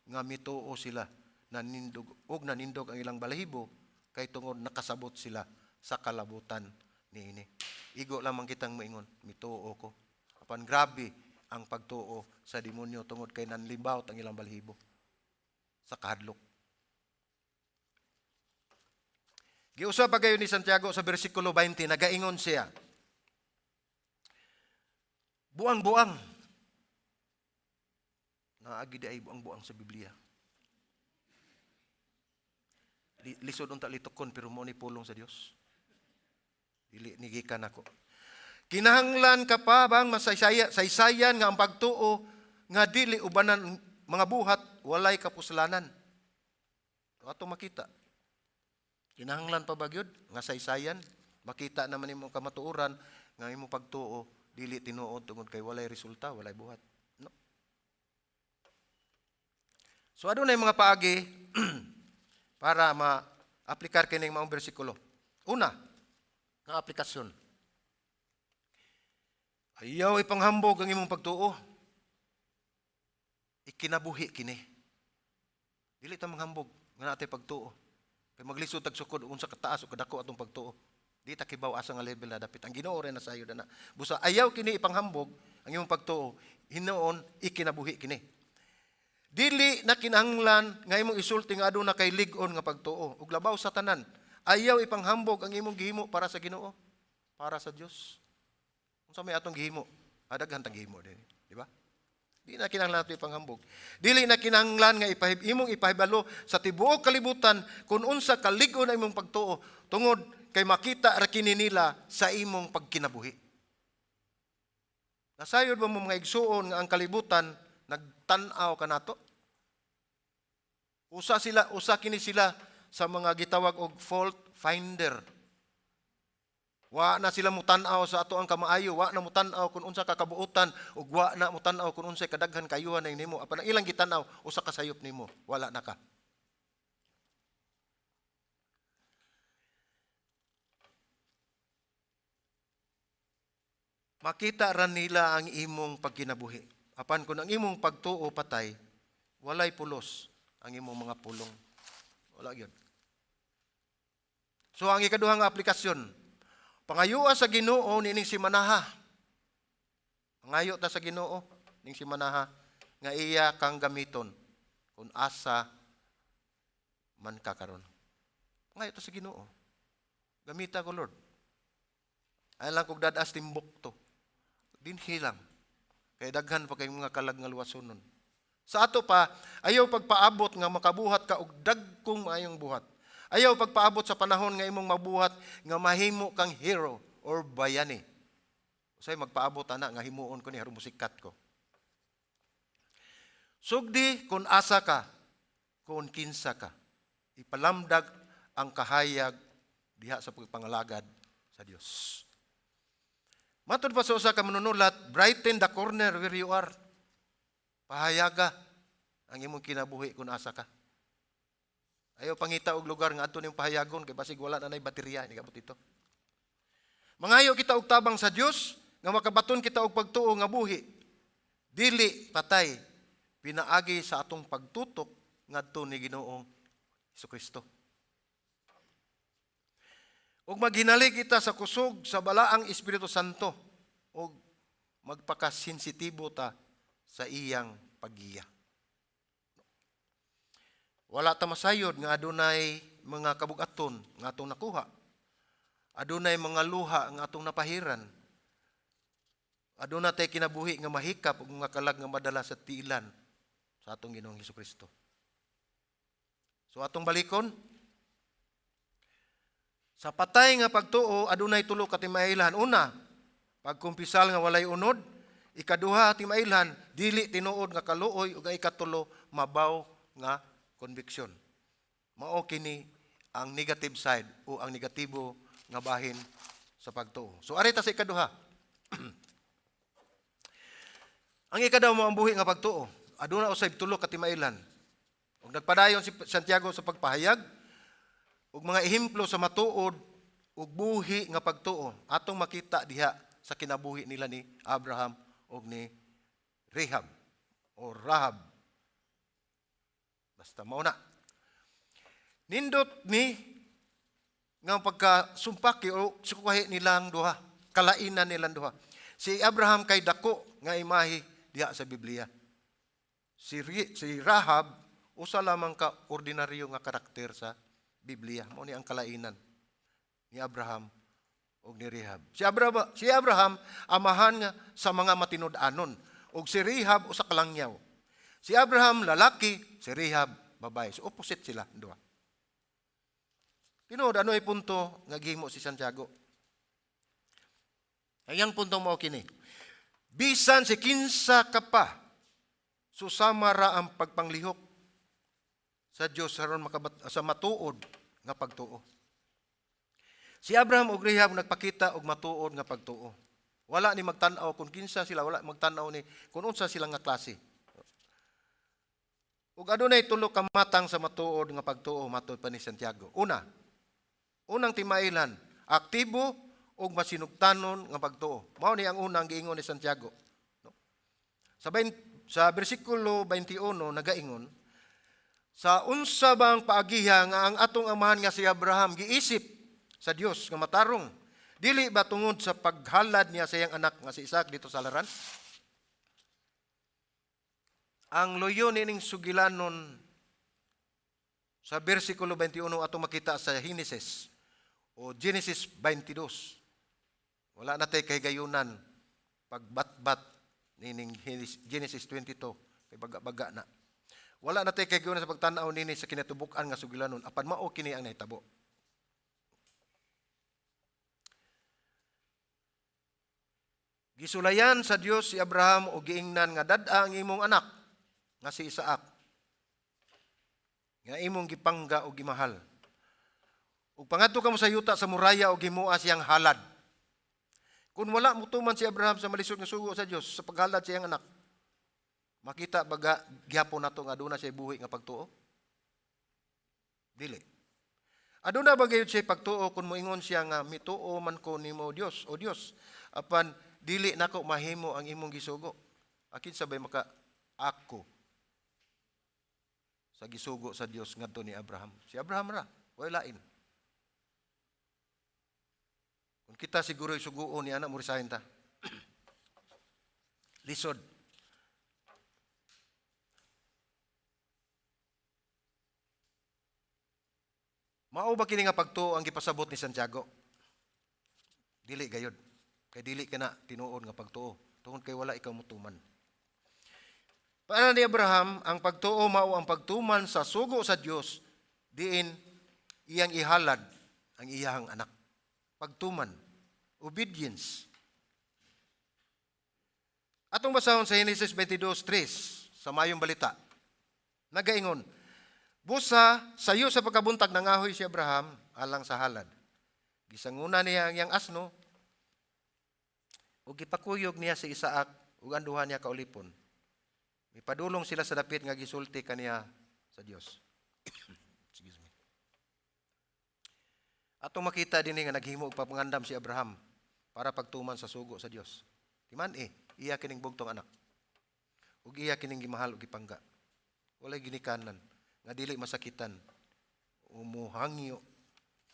nga mituo sila, nanindog og nanindog ang ilang balahibo kay tungod nakasabot sila sa kalabutan niini. Igo lamang kitang moingon, "Mituo ko." Apan grabe ang pagtuo sa demonyo tungod kay nanlibaw ang ilang balahibo sa kahadlok. Giusab pa gayon ni Santiago sa bersikulo 20, nagaingon siya, "Buang-buang." Naagi di ay buang-buang sa Biblia. Lisod unta litukon, pero mo ni pulong sa Dios. Dili ni gikan ako. Kinahanglan ka pa bang masaysaya, saysayan nga ang pagtuo nga dili ubanan mga buhat walay kapuslanan? Ato makita. Kinahanglan pa ba gyud nga saysayan? Makita naman imong kamatuoran nga imong pagtuo dili tinuod tungod kay walay resulta, walay buhat. No. So adunay mga paagi para ma-aplikar kining maong bersikulo. Una, nga aplikasyon. Ayaw ipanghambog ang imong pagtuo. Ikinabuhi kini. Dili ta manghambog nga natay pagtuo. Kay maglisod tag sukod unsa kataas o kadako atong pagtuo. Di ta kibaw asa nga level na dapit. Ang Ginoo ra nasayod na. Busa ayaw kini ipanghambog ang imong pagtuo, hinuon ikinabuhi kini. Dili na kinahanglan nga imong isulti nga aduna kay lig-on nga pagtuo ug labaw sa tanan. Ayaw ipanghambog ang imong gihimo para sa Ginoo, para sa Dios. Unsa may atong gihimo? Daghan tang gihimo din, di ba? Di na kinahanglan nato ipanghambog. Dili na kinahanglan nga imong ipahibalo sa tibuok kalibutan kung unsa kalig-on ang imong pagtuo tungod kay makita ra kini nila sa imong pagkinabuhi. Nasayod ba mo, mga igsuon, nga ang kalibutan nagtan-aw kanato? Usa kini sila sa mga gitawag og fault finder. Wa na sila mutan-aw sa ato ang kamaayo, wa na mutan-aw kung unsa ka kabuotan ug wa na mutan-aw kung unsay kadaghan kayuhan na nimo. Apan ang ilang gitan-aw, usa ka sayop nimo, wala na ka. Makita ra nila ang imong pagkinabuhi. Apan kung ang imong pagtuo patay, walay pulos ang imong mga pulong. Wala gyud. So ang ikaduhang aplikasyon, pangayoa sa Ginoo nining simanaha. Pangayo ta sa Ginoo ning simanaha nga iya kang gamiton kung asa man ka karon. Pangayo ta sa Ginoo. Gamita ko, Lord. Ay lang kog dadas Timbuktu. Dinhi lang. Kay daghan pa kay mga kalag nga luwasonon. Sa ato pa, ayaw pagpaabot nga makabuhat ka og dagkong maayong buhat. Ayaw pagpaabot sa panahon nga imong mabuhat nga mahimo kang hero or bayani. Usay magpaabot ana nga himuon ko ni aron musikat ko. Sugdi kung asa ka, kung kinsa ka. Ipalamdag ang kahayag diha sa pagpangalagad sa Dios. Matod pa sa usa ka manunulat, "Brighten the corner where you are." Pahayaga ang imong kinabuhi kung asa ka. Ayaw pangita og lugar nga adto nimong pahayagon kay basig wala na nay baterya ni kabot ito. Mangayo kita og tabang sa Dios nga makabaton kita og pagtuo nga buhi. Dili patay pinaagi sa atong pagtutok ngadto ni Ginoong Hesukristo. Ug maghinali kita sa kusog sa balaang Espiritu Santo ug magpakasensitibo ta sa iyang paggiya. Wala ta masayod nga adunay mga kabugaton nga atong nakuha. Adunay mga luha nga atong napahiran. Aduna tay kinabuhi nga mahikap ug mga kalag nga madala sa tiilan sa atong Ginoong Hesukristo. So atong balikon, sa patay nga pagtuo adunay tulo ka timailhan. Una, pagkumpisal nga walay unod. Ikaduha timailhan, dili tinuod nga kaluoy, ug ang ikatulo, mabaw nga conviction. Mao kini ang negative side o ang negatibo nga bahin sa pagtuo. So ari ta sa ikaduha. Ang ikaduha mo ang buhi nga pagtuo. Aduna usab tulo ka timailhan. Ug nagpadayon si Santiago sa pagpahayag ug mga ehemplo sa matuod ug buhi nga pagtuo atong makita diha sa kinabuhi nila ni Abraham ug ni Rahab o Rahab. Basta mao na. Nindot ni nga pagkasumpaki o sukuhi nilang duha, kalainan nilang duha. Si Abraham kay dako nga imahe diha sa Biblia. Si Rahab usa lamang ka ordinaryo nga karakter sa Biblia. Mao ni ang kalainan ni Abraham ug ni Rahab. Si Abraham amahan nga sa mga matinud-anon ug si Rahab usa ka langyaw. Si Abraham lalaki, si Rahab babae. So opposite sila duha. Tinuod, ano ay punto nga gihimo si Santiago? Ang iyang punto mao kini. Bisan si kinsa ka pa, susama ra ang pagpanglihok sa Dios aron makabat sa matuod nga pagtuo. Si Abraham ug Rahab nagpakita og matuod nga pagtuo. Wala ni magtan-aw kung kinsa sila, wala magtan-aw ni kung unsa sila nga klase. Ug adunay tulo ka matang sa matuod nga pagtuo matud pa ni Santiago. Una, unang timailan, aktibo ug masinugtanon nga pagtuo. Mao ni ang unang giingon ni Santiago. No? Sa bersikulo 21 nagaingon, "Sa unsa bang paagiha nga ang atong amahan nga si Abraham giisip sa Dios nga matarong? Dili ba tungod sa paghalad niya sa iyang anak nga si Isaac didto sa halaran?" Ang luyo nining sugilanon sa bersikulo 21 atong makita sa Genesis o Genesis 22. Wala na tay kahigayunan pagbatbat nining Genesis 22 kay baga-baga na. Wala na tay kahigayunan sa pagtan-aw nini sa kinatubuk-an nga sugilanon, apan mao kini ang nahitabo. Gisulayan sa Dios si Abraham o giingnan nga dad-a ang imong anak nga si Isaac nga imong gipangga o gimahal. Ug pangadto kamo sa yuta sa Moriah og himoa siyang halad. Kung wala motuman si Abraham sa malisod nga sugo sa Dios sa paghalad sa iyang anak, makita baga gihapon nato nga aduna siya buhi nga pagtuo? Dili. Aduna ba gayud siya pagtuo kung moingon siya nga mituo man ko nimo Dios o Dios, apan dili nako mahimo ang imong gisugo? Akin sabay maka ako sa gisugo sa Dios ngadto ni Abraham? Si Abraham ra, way lain. Kung kita siguro suguon ni anak mo, resign ta. Lisod. Mao ba kini nga pagtuo ang gipasabot ni Santiago? Dili gayod. Kay dili ka na tinuod nga pagtuo tungod kay wala ikaw motuman. Para ni Abraham, ang pagtuo mao ang pagtuman sa sugo sa Dios diin iyang ihalad ang iyang anak. Pagtuman, obedience. Atong basahon sa Genesis 22:3 sa Mayong Balita. Nagaingon, "Busa, sayo sa pagkabuntag nangahoy si Abraham alang sa halad. Gisanguna niya ang iyang asno, ug gipakuyog niya si Isaac ug ang duha niya ka ulipon. Mipadulong sila sa dapit nga gisulti kaniya sa Dios." Excuse me. Atong makita dinhi nga naghimo og pagpangandam si Abraham para pagtuman sa sugo sa Dios. Timan eh, iya kining bugtong anak. Ug iya kining gimahal ug gipangga. Walay ginikanan nga dili masakitan o muhangyo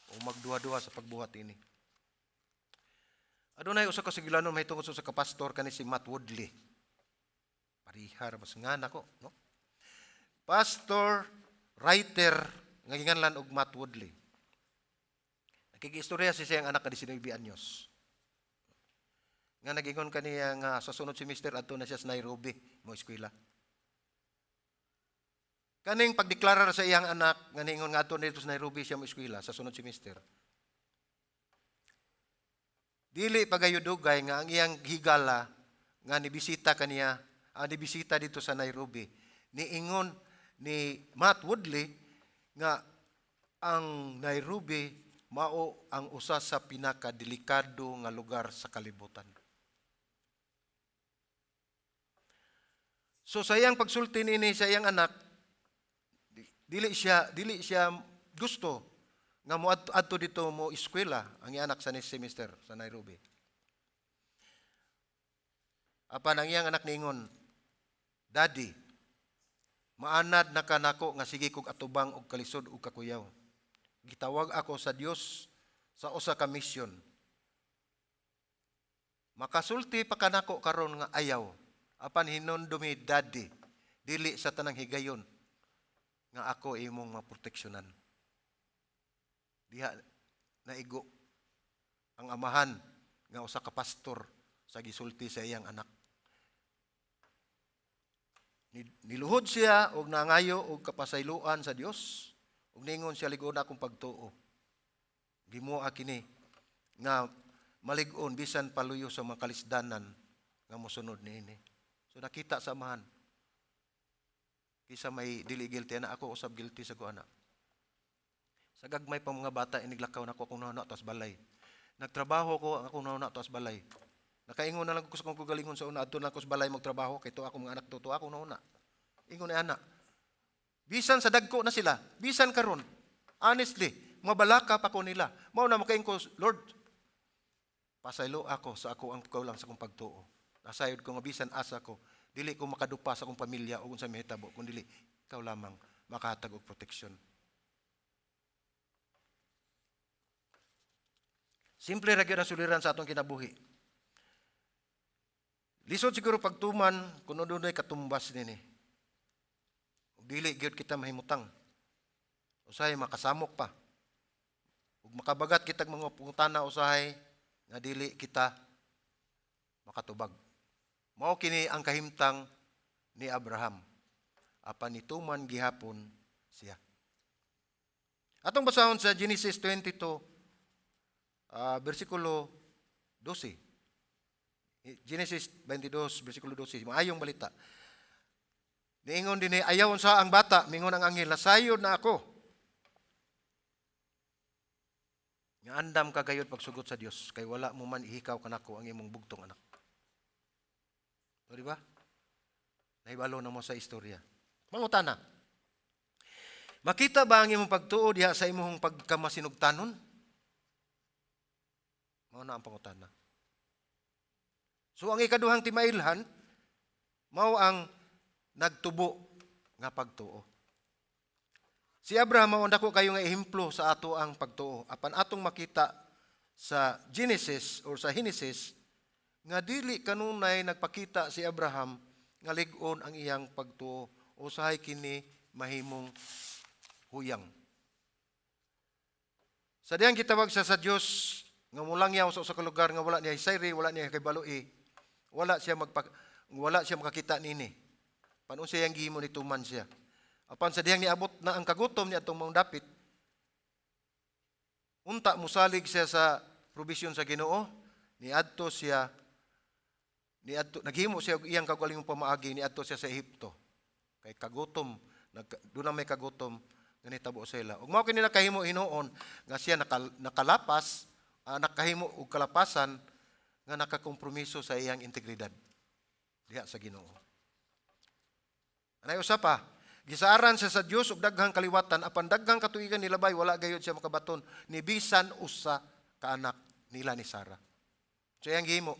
o magduha-duha sa pagbuhat ini. Adunay usa ka sugilanon mahitungod sa usa ka pastor kani si Matt Woodley. Parihar mas nga nako, no? Pastor, writer nga ginganlan og Matt Woodley. Nakikiistorya si siyang anak nga 19 anyos. Nga nagingon kaniya nga sa sunod semester adto na siya sa Nairobi mo eskwela. Kaning pagdeklara sa iyang anak nga niingon nga adto didto sa Nairobi siya mo eskwela sa sunod semester. Dili pagayo dugay nga ang iyang higala nga nibisita kaniya, ang nibisita didto sa Nairobi, niingon ni Matt Woodley nga ang Nairobi mao ang usa sa pinakadelikado nga lugar sa kalibutan. So sa iyang pagsulti niini sa iyang anak, dili siya gusto nga mo adto didto mo eskwela ang iyang anak sa next semester sa Nairobi. Apan ang iyang anak niingon, "Daddy, maanad na ka nako nga sige kog atubang og kalisod ug kakuyaw. Gitawag ako sa Dios sa usa ka misyon. Makasulti pa kanako karon nga ayaw. Apan hinumdumi, Daddy, dili sa tanang higayon nga ako imong maproteksyonan." Diha naigo ang amahan nga usa ka pastor sa gisulti sa iyang anak. Niluhod siya og nangayo og kapasayloan sa Dios. Ug ningon siya, "Lig-on akong pagtuo. Himoa kini nga malig-on bisan paluyo sa mga kalisdanan nga mosunod niini." So nakita sa Amahan. Kisa may dili guilty ana, ako usab guilty sa ko ana. Sa gagmay pa mga bata, iniglakaw nako akong hunahuna tas balay. Nagtrabaho ko ang akong hunahuna tas balay. Nakaingon na lang ko sa akong kagalingon sa una, adto na ako sa balay magtrabaho kay to akong mga anak, to akong hunahuna. Ingon ni ana. Bisan sa dagko na sila, bisan karon. Honestly, mabalaka pa ko nila. Mao na makaingon ko, "Lord, pasaylo ako sa ako ang kaulang sa akong pagtuo. Nasayod ko nga bisan asa ko, dili ko makadupa sa akong pamilya o kung sa mahitabo, kung dili ikaw lamang makahatag og proteksyon." Simple ra gyud ang suliran sa atong kinabuhi. Lisod siguro pagtuman kung dunay katumbas nini. Ug dili gyud kita mahimutang. Usahay makasamok pa. Ug makabagat kitag mga pangutana usahay nga dili kita makatubag. Mao kini ang kahimtang ni Abraham. Apan nituman gihapon siya. Atong basahon sa Genesis 22, versikulo 12. Genesis 22, versikulo 12. Maayong balita. Niingon din, "Ayaw sa ang bata," mingon ang anghel, "nasayod na ako. Nga andam ka gayod pagsugot sa Dios kay wala mo man ihikaw kanako ang imong bugtong anak." O, di ba? Nahibalo na mo sa istorya. Mangutana. Makita ba ang imong pagtuo diha sa imong pagkamasinugtanon? Mao na ang pangutana. So ang ikaduhang timailhan mao ang nagtubo nga pagtuo. Si Abraham mao ang dako kayo nga ehemplo sa ato ang pagtuo. Apan atong makita sa Genesis or sa Genesis nga dili kanunay nagpakita si Abraham nga lig-on ang iyang pagtuo, usahay kini mahimong huyang. Sa diyang gitawag siya sa Dios nga mulangyaw sa usa ka lugar nga wala niya hisayri, wala niya kahibaloi, wala siya makakita nini. Paano siya yang gihimo, nituman siya. Apan sa dihang niabot na ang kagutom ni atong maong dapit, unta musalig siya sa provision sa Ginoo, niadto siya, niadto naghimo siya og iyang kaugalingong pamaagi, niadto siya sa Ehipto. Kay kagutom, doon na may kagutom nga nitabo sa ila. Ug mao kini nakahimo hinuon nga siya nakalapas, nakahimo og kalapasan nga nakakompromiso sa iyang integridad diha sa Ginoo. Anay usa pa, gisaaran siya sa Dios og daghang kaliwatan, apan daghang katuigan nilabay, wala gayud siya makabaton ni bisan usa ka anak nila ni Sara. So iyang gihimo.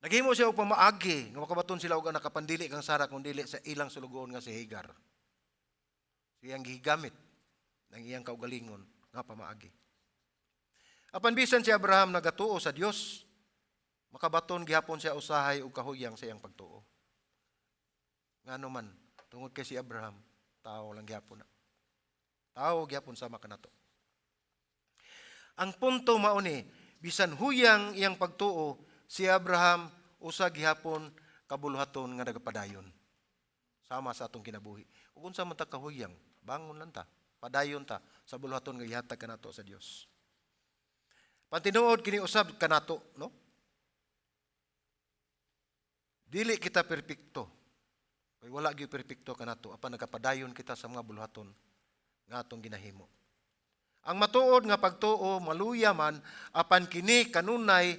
Naghimo siya og pamaagi nga makabaton sila og anak apan dili kang Sara kung dili sa ilang sulugoon nga si Hagar. So iyang gigamit ng iyang kaugalingon nga pamaagi. Apan bisan si Abraham nagatuo sa Dios, makabaton gihapon siya usahay og kahuyang sa iyang pagtuo. Ngano man, tungod kay si Abraham, tao lang gihapon na. Tao gihapon sama kanato. Ang punto mao ni, bisan huyang iyang pagtuo, si Abraham usa gihapon kabuluhaton nga nagapadayon. Sama sa atong kinabuhi. Ug unsa man ta kahuyang, bangon lang ta, padayon ta sa buluhaton nga gihatag kanato sa Dios. Pantinuod kini usab kanato, no? Dili kita perpekto. Kay wala gyud perpekto kanato, apan nagapadayon kita sa mga buluhaton nga atong ginahimo. Ang matuod nga pagtuo maluya man, apan kini kanunay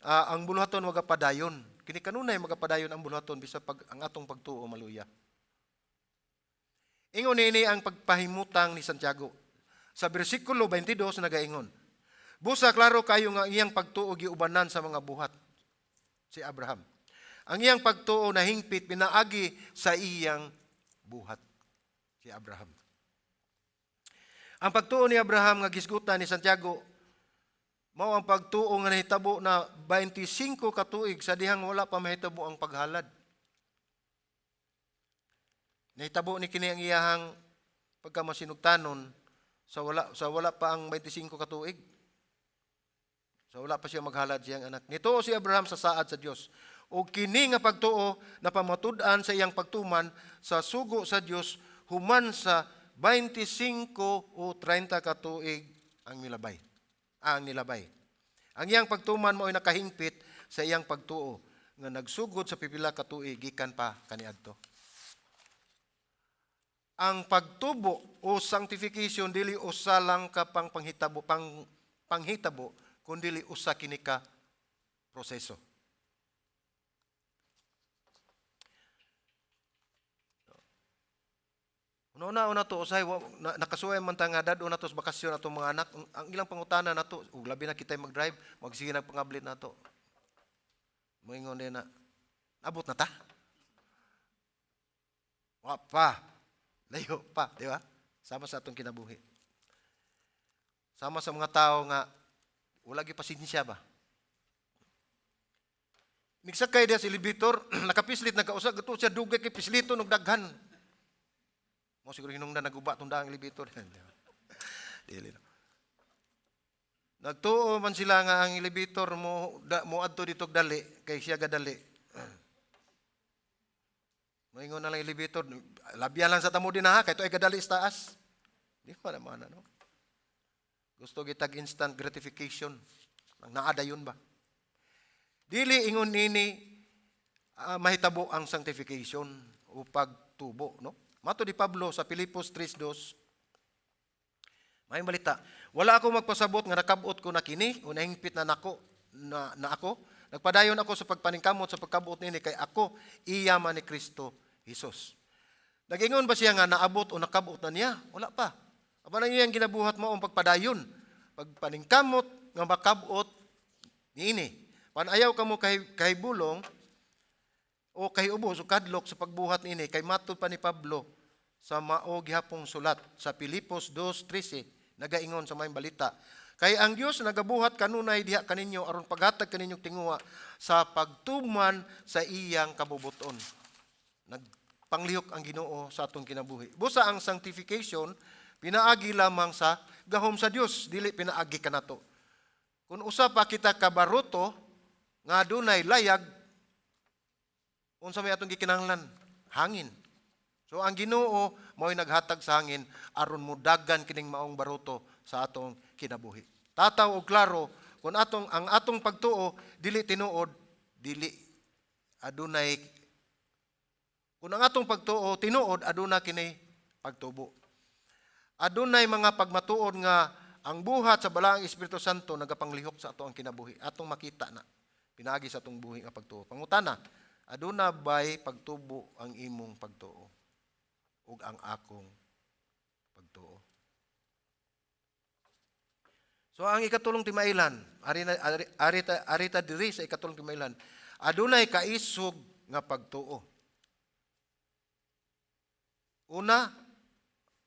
ang buluhaton magapadayon. Kini kanunay magapadayon ang buluhaton bisa pag ang atong pagtuo maluya. Ingon niini ang pagpahimutang ni Santiago. Sa bersikulo 22 nagaingon, "Busa klaro kayo nga ang iyang pagtuo giubanan sa mga buhat," si Abraham. Ang iyang pagtuo nahingpit pinaagi sa iyang buhat, si Abraham. Ang pagtuo ni Abraham nga gisgutan ni Santiago mao ang pagtuo nga nahitabo na 25 ka tuig sa dihang wala pa mahitabo ang paghalad. Nahitabo ni kini ang iyahang pagkamasinugtanon sa wala pa ang 25 ka tuig. Sa wala pa siya maghalad siyang anak. Nituo si Abraham sa saad sa Dios. Ug kini nga pagtuo napamatud-an sa iyang pagtuman sa sugo sa Dios human sa 25 o 30 ka tuig ang milabay. Ang nilabay. Ang iyang pagtuman mao'y nakahingpit sa iyang pagtuo nga nagsugod sa pipila ka tuig gikan pa kaniadto. Ang pagtubo o sanctification, dili usa lang ka pang panghitabo pang panghitabo kundi usa kini ka proseso. Una una to usay na, nakasuway man ta nga dad-o nato sa bakasyon atong mga anak, ang ilang pangutana nato, ug labi na kitay mag-drive, magsige nag pangablit nato. Moingon din na, "Abot na ta?" Wa pa. Layo pa, di ba? Sama sa atong kinabuhi. Sama sa mga tao nga wala gyud pasensya ba. Migsakay diya sa elevator, nakapislit na kausa, gato siya dugay kay pisliton og daghan. Mo siguro hinungdan naguba tong daang elevator. Dili na. Nagtuo man sila nga ang elevator mo da, mo adto dito dali kay siya gadali. Moingon na lang elevator, "Labyan lang sa tamo din ha, kay to ay gadali sa taas." Di pa naman ano. Gusto gitag instant gratification. Ang naadayon ba? Dili ingon nini mahitabo ang sanctification o pagtubo, no? Mato di Pablo sa Filipos 3:2. May balita, "Wala ako magpasabot nga nakabot ko na kini o nahingpit na nako na ako. Nagpadayon ako sa pagpaningkamot sa pagkabot nini kay ako iya man ni Kristo Jesus." Nagingon ba siya nga naabot o nakabot na niya? Wala pa. Apan ang iyang ginabuhat mao ang pagpadayon, pagpaningkamot nga makabot niini. Panayaw kamo kay kahibulong o kahiubos o kadlok sa pagbuhat niini kay matud pa ni Pablo sa mao gihapong sulat sa Filipos 2:13, nagaingon sa may balita, "Kay ang Dios nagabuhat kanunay diha kaninyo aron paghatag kaninyong tinguha sa pagtuman sa iyang kabubuton." Nagpanglihok ang Ginoo sa atong kinabuhi. Busa ang sanctification pinaagi lamang sa gahom sa Dios, dili pinaagi kanato. Kung usa pa kita ka baruto nga adunay layag, unsa may atong gikinahanglan? Hangin. So ang Ginoo mao'y naghatag sa hangin aron mudagan kining maong baruto sa atong kinabuhi. Tataw og klaro, kung atong ang atong pagtuo dili tinuod, dili adunay, kung ang atong pagtuo tinuod, aduna kini pagtubo. Adunay mga pagmatuod nga ang buhat sa Balaang Espiritu Santo nagapanglihok sa ato ang kinabuhi. Atong makita na pinaagi sa atong buhi nga pagtuo. Pangutana, aduna bay pagtubo ang imong pagtuo ug ang akong pagtuo? So ang ikatulong timailan, ari na ari, ari, ta, ari ta diri sa ikatulong timailan, adunay kaisog nga pagtuo. Una,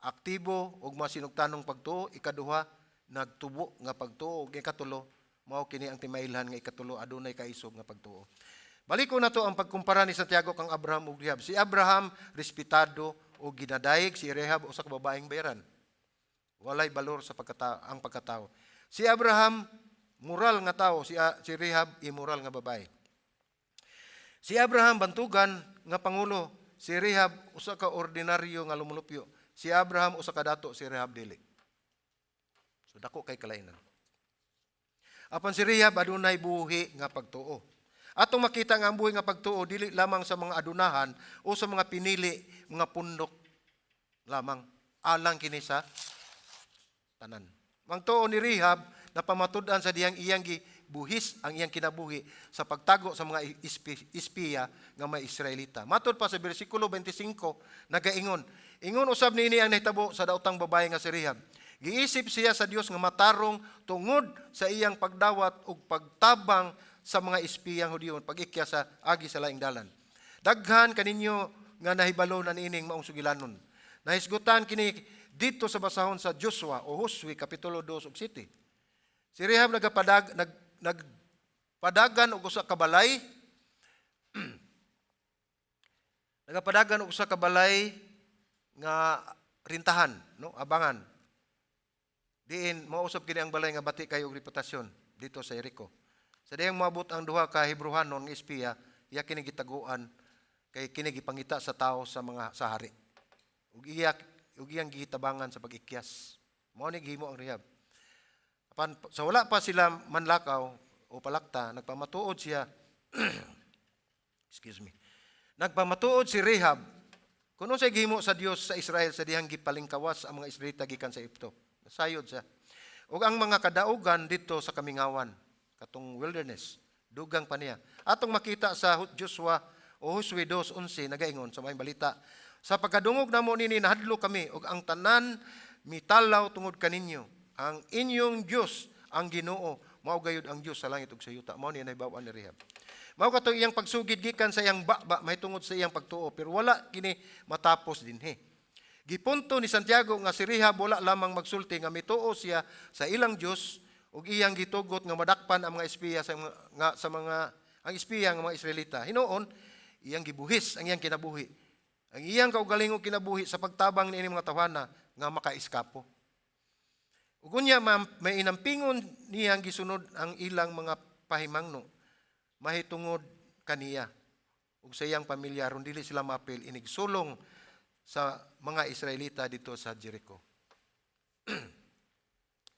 aktibo ug masinugtanong pagtuo. Ikaduha, nagtubo nga pagtuo. Ug ikatulo, mao kini ang timailhan nga ikatulo, adunay kaisog nga pagtuo. Baliko na to ang pagkumpara ni Santiago kang Abraham ug Rahab. Si Abraham respetado o ginadayeg, si Rahab usa ka babaeng bayaran. Walay balor sa pagkatao, ang pagkatao. Si Abraham moral nga tao, si Rahab immoral nga babae. Si Abraham bantugan nga pangulo, si Rahab usa ka ordinaryo nga lumulupyo. Si Abraham usa ka dato, si Rahab dili. So dako kay kalainan. Apan si Rahab adunay buhi nga pagtuo. Atong makita nga ang buhi nga pagtuo dili lamang sa mga adunahan o sa mga pinili, mga pundok lamang, alang kini sa tanan. Ang tuo ni Rahab na pamatud-an sa diyang iyang gibuhis ang iyang kinabuhi sa pagtago sa mga espiya nga mga Israelita. Matod pa sa bersikulo 25, nagaingon, "Ingon usab niini ang nahitabo sa daotang babae nga si Rahab. Giisip siya sa Dios nga matarong tungod sa iyang pagdawat ug pagtabang sa mga espiyang Hudiyo pag-ikya sa agi sa laing dalan. Daghan kaninyo nga nahibalo na niining maong sugilanon. Nahisgutan kini dito sa basahon sa Joshua o Josue kapitulo 2 ug 7. Si Rahab nagpadagan og usa ka balay nga rintahan, no, abangan. Diin mausab kini ang balay nga bati kayo og reputasyon dito sa Jericho. Sa diyang moabot ang duha ka Hebrehanon nga espiya, Iya kini gitaguan kay kini gipangita sa tao sa mga sa hari. Ug iyang gitabangan sa pag-ikyas. Mao ni gihimo ang Rahab. Apan sa wala pa sila manlakaw o palakta, nagpamatuod siya, excuse me. Nagpamatuod si Rahab kung unsay gihimo sa Dios sa Israel sa dihang gipalingkawas ang mga Israelita gikan sa Ehipto. Nasayod siya. Ug ang mga kadaugan dito sa kamingawan, katong wilderness, dugang pa niya. Atong makita sa Joshua o Josue 2:11, nagaingon sa may balita. "Sa pagkadungog namo nini, nahadlok kami ug ang tanan mitalaw tungod kaninyo. Ang inyong Dios, ang Ginoo, mao gayud ang Dios sa langit ug sa yuta." Mao ni nahibaw-an ni Rahab. Mao katong iyang pagsugid gikan sa iyang baba mahitungod sa iyang pagtuo, pero wala kini matapos dinhi. Gipunto ni Santiago nga si Rahab wala lamang magsulti nga mituo siya sa ilang Dios ug iyang gitugot nga madakpan ang mga espiya sa mga, nga, sa mga ang espiya nga mga Israelita. Hinuon iyang gibuhis ang iyang kinabuhi, ang iyang kaugalingong kinabuhi sa pagtabang niini mga tawhana nga makaiskapo. Ug unya may inampingon niyang gisunod ang ilang mga pahimangno mahitungod kaniya ug sa iyang pamilya aron dili sila maapil inigsulong sa mga Israelita dito sa Jericho.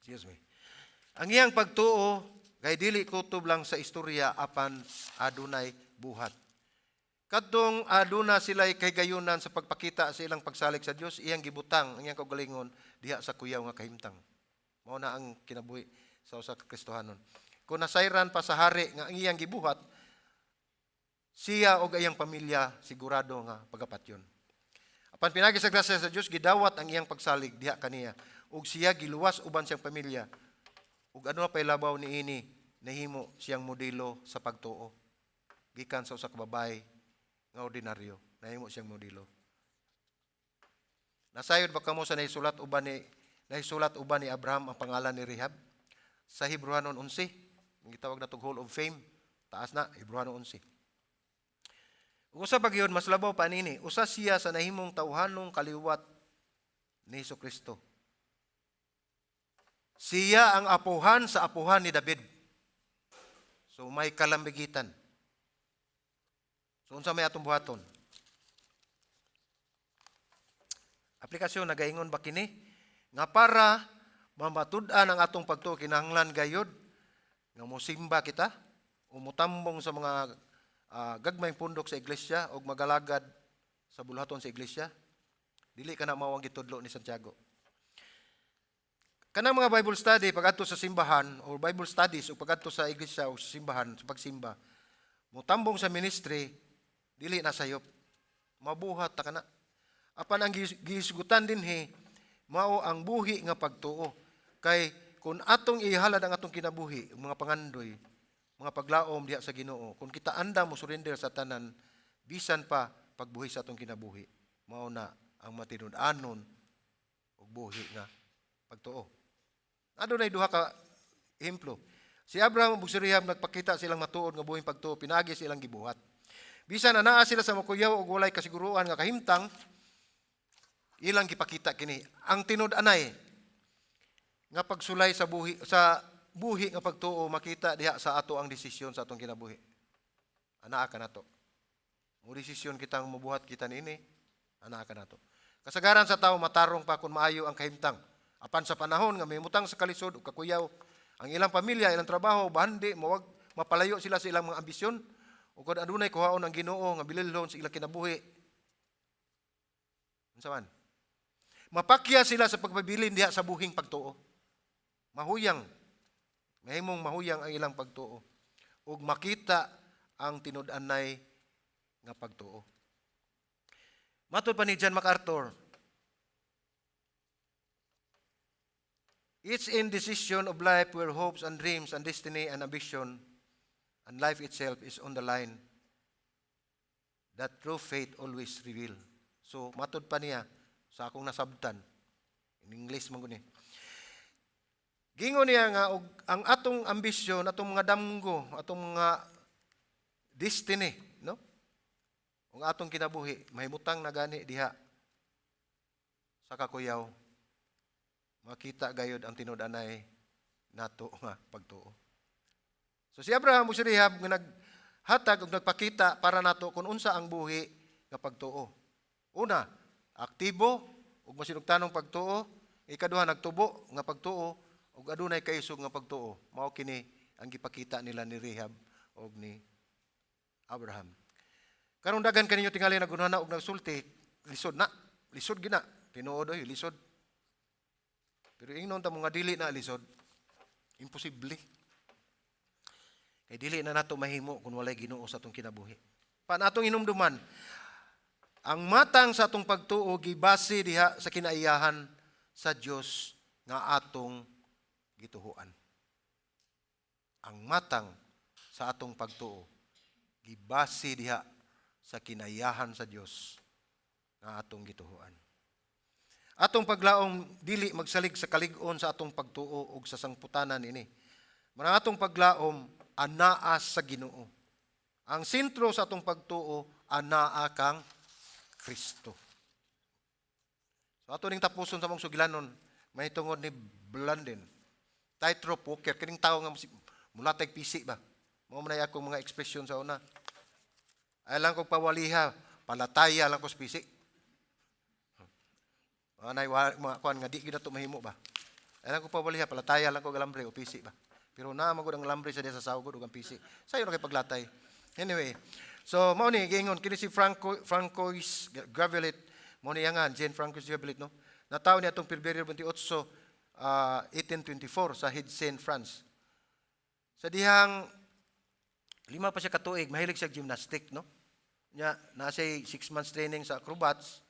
Excuse me. Ang iyang pagtuo kay dili kutob lang sa istorya apan adunay buhat. Kadtong aduna sila kahigayunan sa pagpakita sa ilang pagsalig sa Dios, iyang gibutang ang iyang kaugalingon diha sa kuyaw nga kahimtang. Mao na ang kinabuhi sa usa ka Kristohanon. Kung nasayran pa sa hari nga ang iyang gibuhat, siya og iyang pamilya sigurado nga pagapatyon. Apan pinagi sa grasya sa Dios, gidawat ang iyang pagsalig diha kaniya ug siya giluwas uban siyang pamilya. Ug ano pa labaw niini, nahimo siyang modelo sa pagtuo. Gikan sa usa ka babae nga ordinaryo, nahimo siyang modelo. Nasayod ba kamo sa nahisulat uban ni Abraham ang pangalan ni Rahab? Sa Hebreohanon 11, ang gitawag na Hall of Fame, taas na, Hebreohanon 11. Ug usa pa gyud, mas labaw pa nini, usa siya sa nahimong tawhanong kaliwat ni Hesus Kristo. Siya ang apuhan sa apuhan ni David. So may kalambigitan. So unsa may atong buhaton? Aplikasyon, nagaingon ba kini nga para mamatud-an ang atong pagtuo, kinahanglan gayod nga mosimba kita o motambong sa mga gagmayng pundok sa iglesia o magalagad sa buluhaton sa iglesia? Dili kana mao ang gitudlo ni Santiago. Kanang mga Bible study pagadto sa simbahan or Bible studies o pagadto sa iglesia o sa simbahan sa pagsimba, motambong sa ministry, dili na sayop. Mabuhat ta kana. Apan ang gihisgutan dinhi mao ang buhi nga pagtuo. Kay kung atong ihalad ang atong kinabuhi, mga pangandoy, mga paglaom diha sa Ginoo, kung kita andam mo surrender sa tanan, bisan pa pagbuhi sa atong kinabuhi, mao na ang matinud-anon ug buhi nga pagtuo. Adunay duha ka ehemplo. Si Abraham ug si Rahab, nagpakita silang matuod nga buhing pagtuo pinaagi sa ilang gibuhat. Bisan anaa sila sa makuyaw ug walay kasiguruan nga kahimtang, ilang gipakita kini. Ang tinud-anay nga pagsulay sa buhi nga pagtuo makita diha sa ato ang desisyon sa atong kinabuhi. Anaa ka nato. Mo desisyon kitang mobuhat kita niini, anaa ka nato. Kasagaran sa tao, matarong pa kung maayo ang kahimtang. Apan sa panahon nga mahimutang sa kalisod o kakuyaw, ang ilang pamilya, ilang trabaho, bahandi, mawag, mapalayo sila sa ilang mga ambisyon, o kung adunay kuhaon ang Ginoo nga bililhon sa ilang kinabuhi. Unsa man? Mapakya sila sa pagpabilin diha sa buhing pagtuo. Mahuyang. Mahimong mahuyang ang ilang pagtuo. Ug makita ang tinud-anay nga pagtuo. Matod pa ni John MacArthur, "It's in decision of life where hopes and dreams and destiny and ambition and life itself is on the line that true faith always reveal." So, matod pa niya sa akong nasabtan. In English man guni. Gingon niya nga og ang atong ambisyon, atong mga damgo, atong mga destiny, no? Ang atong kinabuhi mahimutang na gani diha sa kakuyaw, makita gayod ang tinud-anay nato nga pagtuo. So si Abraham ug si Rahab nga naghatag naghatag ug nagpakita para nato kung unsa ang buhi nga pagtuo. Una, aktibo ug masinugtanong pagtuo. Ikaduha, nagtubo nga pagtuo ug adunay kaisog nga pagtuo. Mao kini ang gipakita nila ni Rahab ug ni Abraham. Karon daghan kaninyo tingali nagunana og nagsulti, lisod na, lisod gina. Tinuod oy, lisod. Pero ingnon ta mo nga dili na lisod. Imposible. Kay dili na nato mahimo kung walay Ginoo sa atong kinabuhi. Pan atong hinumduman, ang matang sa atong pagtuo gibase diha sa kinaiyahan sa Dios nga atong gituhuan. Ang matang sa atong pagtuo gibase diha sa kinaiyahan sa Dios nga atong gituhuan. Atong paglaom dili magsalig sa kalig-on sa atong pagtuo ug sa sangputanan ini. Manang atong paglaom anaa sa Ginoo. Ang sentro sa atong pagtuo anaa kang Kristo. So ato ning tapuson sa mong sugilanon mahitungod ni Blandin. Tightrope walker, kining tawo nga mulatay pisi ba. Mao man ay akong mga ekspresyon sa una. Ay lang kog pawaliha, palataya lang ko sa pisi. Anay mga kuan nga di gyud nato mahimo ba. Ay lang ko pawaliha, palataya lang ko og alambre o pisi ba. Pero naa man gud ang alambre sa diya sa sawgod ug ang pisi. Sayo na kay paglatay. Anyway, so mao ni giingon kini si Francois Gravelet, mao ni nga Jean Francois Gravelet, no. Natawo niya atong Pebrero 28, 1824 sa Hesdin, France. Sa dihang 5 pa siya katuig, mahilig siya gymnastic, no? Nya, naa siya 6 months training sa acrobats.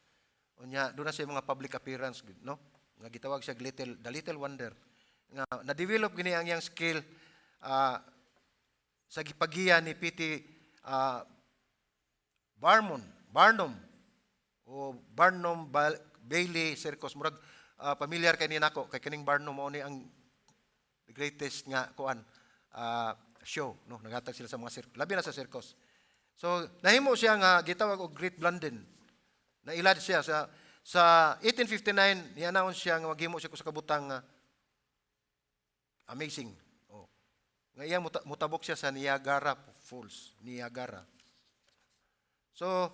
Unya, doon na siya mga public appearance, no? Nga gitawag siya the Little Wonder. Nga na-develop gini ang iyang skill sa gipagiya ni P.T. Barnum o Barnum Bailey Circus. Murag familiar kay ni nako kay kining Barnum mao ni ang greatest nga kuan show, no? Naghatag sila sa mga circus, labi na sa circus. So nahimo siya nga gitawag og Great Blondin. Nailad siya sa 1859. Ni-announce siya nga maghimo siya sa kabutang nga amazing, oh, nga iya mutabok siya sa Niagara Falls, Niagara. So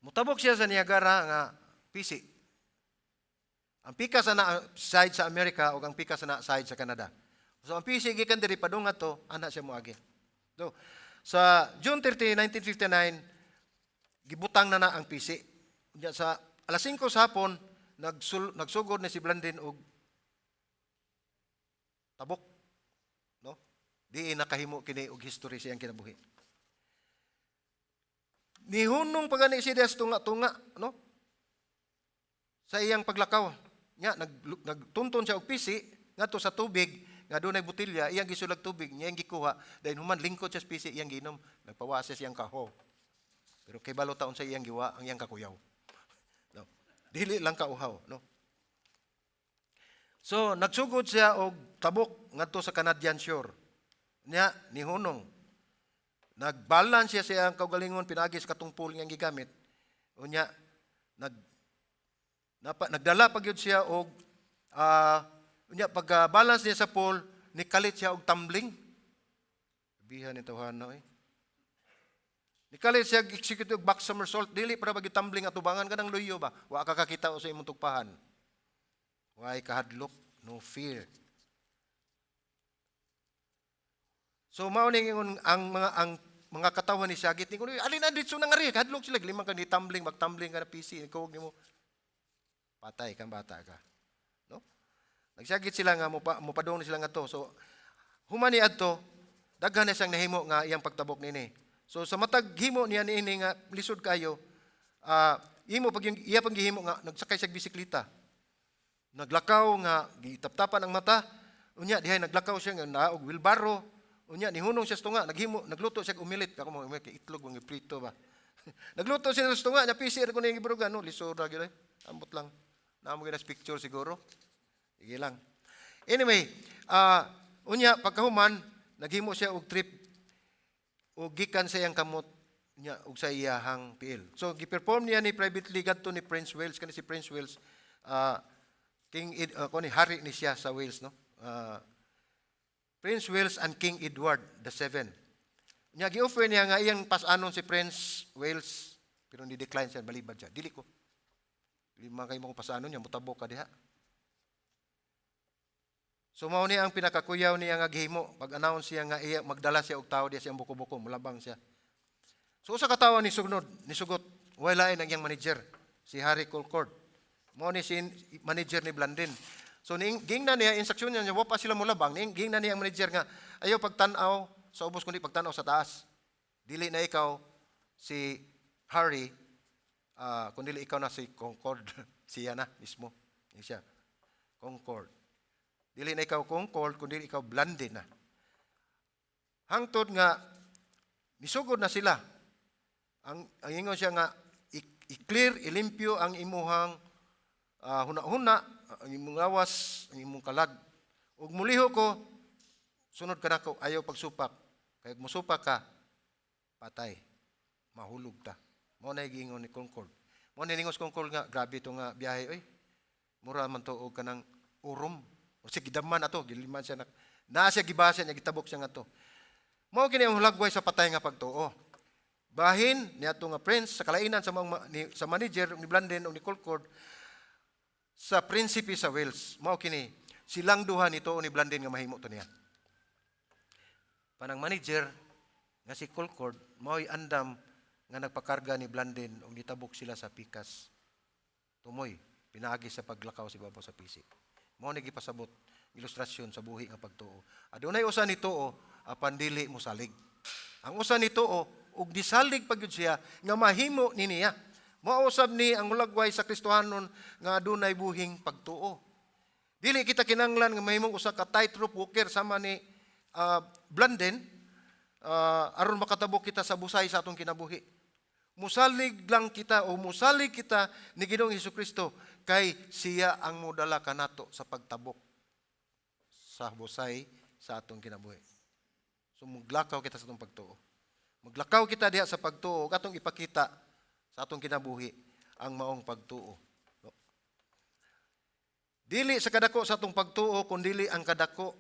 mutabok siya sa Niagara nga pisi. Ang pikas na side sa Amerika o ang pikas na side sa Canada. So ang pisi gikan diri padung ato, ana siya moagi. So sa June 30, 1959, gibutang na na ang pisi. Unya sa alas 5 sa hapon, nagsugod ni si Blandin og tabok. No? Di nakahimo kini og history siyang kinabuhi. Nihunong pa gani si Des tunga-tunga, no? Sa iyang paglakaw. Nya nagtunton siya og pisi ngadto sa tubig nga dunay botelya, iyang gisulag tubig, niya iyang gikuha, dahil human lingkod siya sa pisi, iyang giinom, nagpawa siya siyang kaho. Pero kay balo taon sa iyang giwa ang iyang kakuyaw. No. Dili lang kauhaw, no? So nagsugod siya og tabok ngadto sa Canadian shore. Nya nihunong. Nagbalance siya sa iyang kaugalingon pinaagi sa katong pole nga gigamit. Unya nagdala pa gyud siya og unya pag balance niya sa pole, nikalit siya og tumbling. Bihan ni tawhana eh. Nikalit siya execute og back somersault, dili para ba tumbling atubangan ka ng luyo ba? Wa ka kakita sa imong tugpahan. Way kahadlok, no fear. So mao ni ingon ang mga katawhan ni Sagit ni kuno, alin na dito na ngari kahadlok sila limang ka ni tumbling, magtumbling ka na PC ikaw nimo patay kang bata ka, no? Nagsagit sila nga mopadung ni sila nga to. So human ni adto, daghan na siyang nahimo nga iyang pagtabok niini. So sa matag himo niya niini nga lisod kayo, imo pag iya pang gihimo nga nagsakay siya bisikleta, naglakaw nga gitaptapan ang mata. Unya dihay naglakaw siya nga naa og wheelbarrow. Unya nihunong siya sa tunga, naghimo, nagluto siya og omelet. Ako mo kay itlog mga prito ba. Nagluto siya sa tunga nya, PC ra ko ning gibrugan, no? Lisod ra gyud eh. Ambot lang naa mo gyud picture siguro. Sige lang. Anyway, unya pagkahuman naghimo siya og trip og gikan sa iyang kamot niya og sa iyahang tiil. So gi-perform niya ni privately gadto ni Prince Wales. Kani si Prince Wales, King Ed, kuni hari ni siya sa Wales, no? Prince Wales and King Edward the Seven. Nya gi-offer niya nga iyang pas-anon si Prince Wales, pero ni decline siya, balibad siya. "Dili ko. Dili man kay mo pasanon niya, mutabok ka diha." So mao ni ang pinakakuyaw niya nga gihimo pag-announce siya nga iya magdala siya og tawo diha, siyang buko-buko, mulabang siya. So usa ka tawo ni sugnod, ni sugot, way lain ang iyang manager, si Harry Colcord. Mao ni si manager ni Blandin. So ning gingna niya instruction niya, wa pa sila molabang, ning gingna niya ang manager nga ayaw pagtan-aw sa ubos kundi pagtan-aw sa taas. "Dili na ikaw si Harry, kundi ikaw na si Concord." Siya na mismo. Ni siya. Concord. "Dili na ikaw Concord, kundi ikaw Blandin na." Hangtod nga misugod na sila. Ang ingon siya nga i-clear, ilimpyo ang imuhang huna-huna, ang imong lawas, ang imong kalag. "Ug muliho ko, sunod ka nako, ayaw pagsupak. Kay musupak ka, patay. Mahulog ta." Mao na giingon ni Concord. Mao ni ningos Concord nga grabe to nga biyahe oy. Mura man to og kanang urom. O sige, gidaman ato, giliman siya na. Naa siya gibasa niya, gitabok siya nga to. Mao kini ang hulagway sa patay nga pagtuo. Bahin niadto nga prince sa kalainan sa mga ni, sa manager ni Blandin o ni Colcord sa prinsipe sa Wales. Mao kini silang duha nito ni Blandin nga mahimo to niya. Panang manager nga si Colcord mao'y andam nga nagpakarga ni Blandin ug nitabok sila sa pikas. Tumoy pinaagi sa paglakaw sa ibabaw sa pisi. Mao ni gipasabot ilustrasyon sa buhi nga pagtuo. Adunay usa ni tuo apan dili mosalig. Ang usa ni tuo ug nisalig pa gyud siya nga mahimo ni niya. Mao usab ni ang hulagway sa Kristohanon nga adunay buhing pagtuo. Dili kita kinanglan nga mahimong usa ka tightrope walker sama ni Blandin aron makatabok kita sa busay sa atong kinabuhi. Musalig lang kita o musalig kita ni Ginoong Hesukristo kay siya ang modala kanato sa pagtabok sa busay sa atong kinabuhi. So muglakaw kita sa atong pagtuo. Maglakaw kita diha sa pagtuo ug atong ipakita sa atong kinabuhi ang maong pagtuo. No? Dili sa kadako sa atong pagtuo kundili ang kadako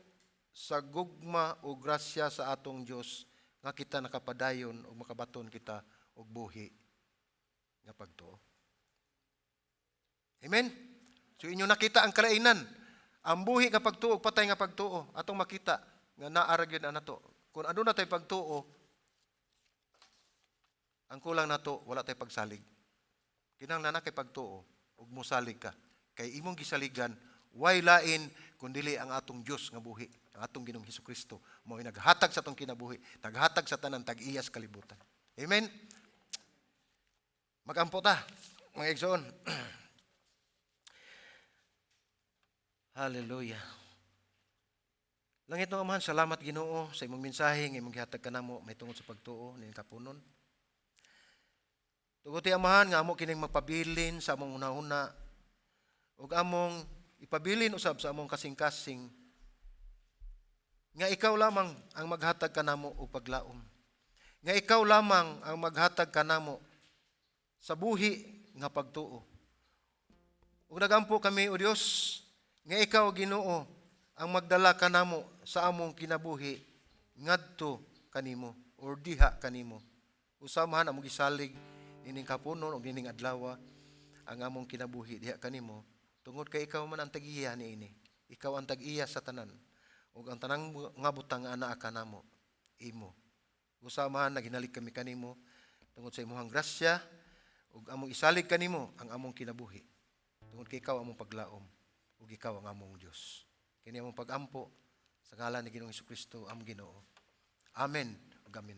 sa gugma o grasya sa atong Dios nga kita nakapadayon o makabaton kita og buhi nga pagtuo. Amen? So inyo nakita ang kalainan. Ang buhi nga pagtuo, patay nga pagtuo, atong makita nga naa ra gyud nato. Kung aduna tay pagtuo, ang kulang nato, wala tay pagsalig. Kinahanglan na kay pagtuo ug mosalig ka. Kay imong gisaligan, way lain kundili ang atong Dios nga buhi, ang atong Ginoong Hesukristo, mao naghatag sa atong kinabuhi, naghatag sa tanan tag-iya sa kalibutan. Amen. Magampo ta, mga igsoon. Hallelujah. Langit ng Amahan, salamat, Ginoo, sa imong mensahe nga imong gihatag kanamo may tungod sa pagtuo ning kapunon. Tuguti, Amahan, nga amo kining mapabilin sa among hunahuna ug among ipabilin usab sa among kasing-kasing nga ikaw lamang ang maghatag kanamo og paglaom. Nga ikaw lamang ang maghatag kanamo sa buhi nga pagtuo. Ug nagampo kami, O Dios, nga ikaw, Ginoo, ang magdala kanamo sa among kinabuhi ngadto kanimo or diha kanimo. Usamahan among gisalig nining kapunon ug nining adlaw ang among kinabuhi diha kanimo tungod kay ikaw man ang tag-iya niini. Ikaw ang tag-iya sa tanan ug ang tanang nga butang nga anaa kanamo imo. Usamahan naghinalik kami kanimo tungod sa imong grasya ug among isalig kanimo ang among kinabuhi tungod kay ikaw among paglaom ug ikaw ang among Dios. Kini among pagampo sa ngalan ni Ginoong Hesukristo, among Ginoo. Amen ug amen.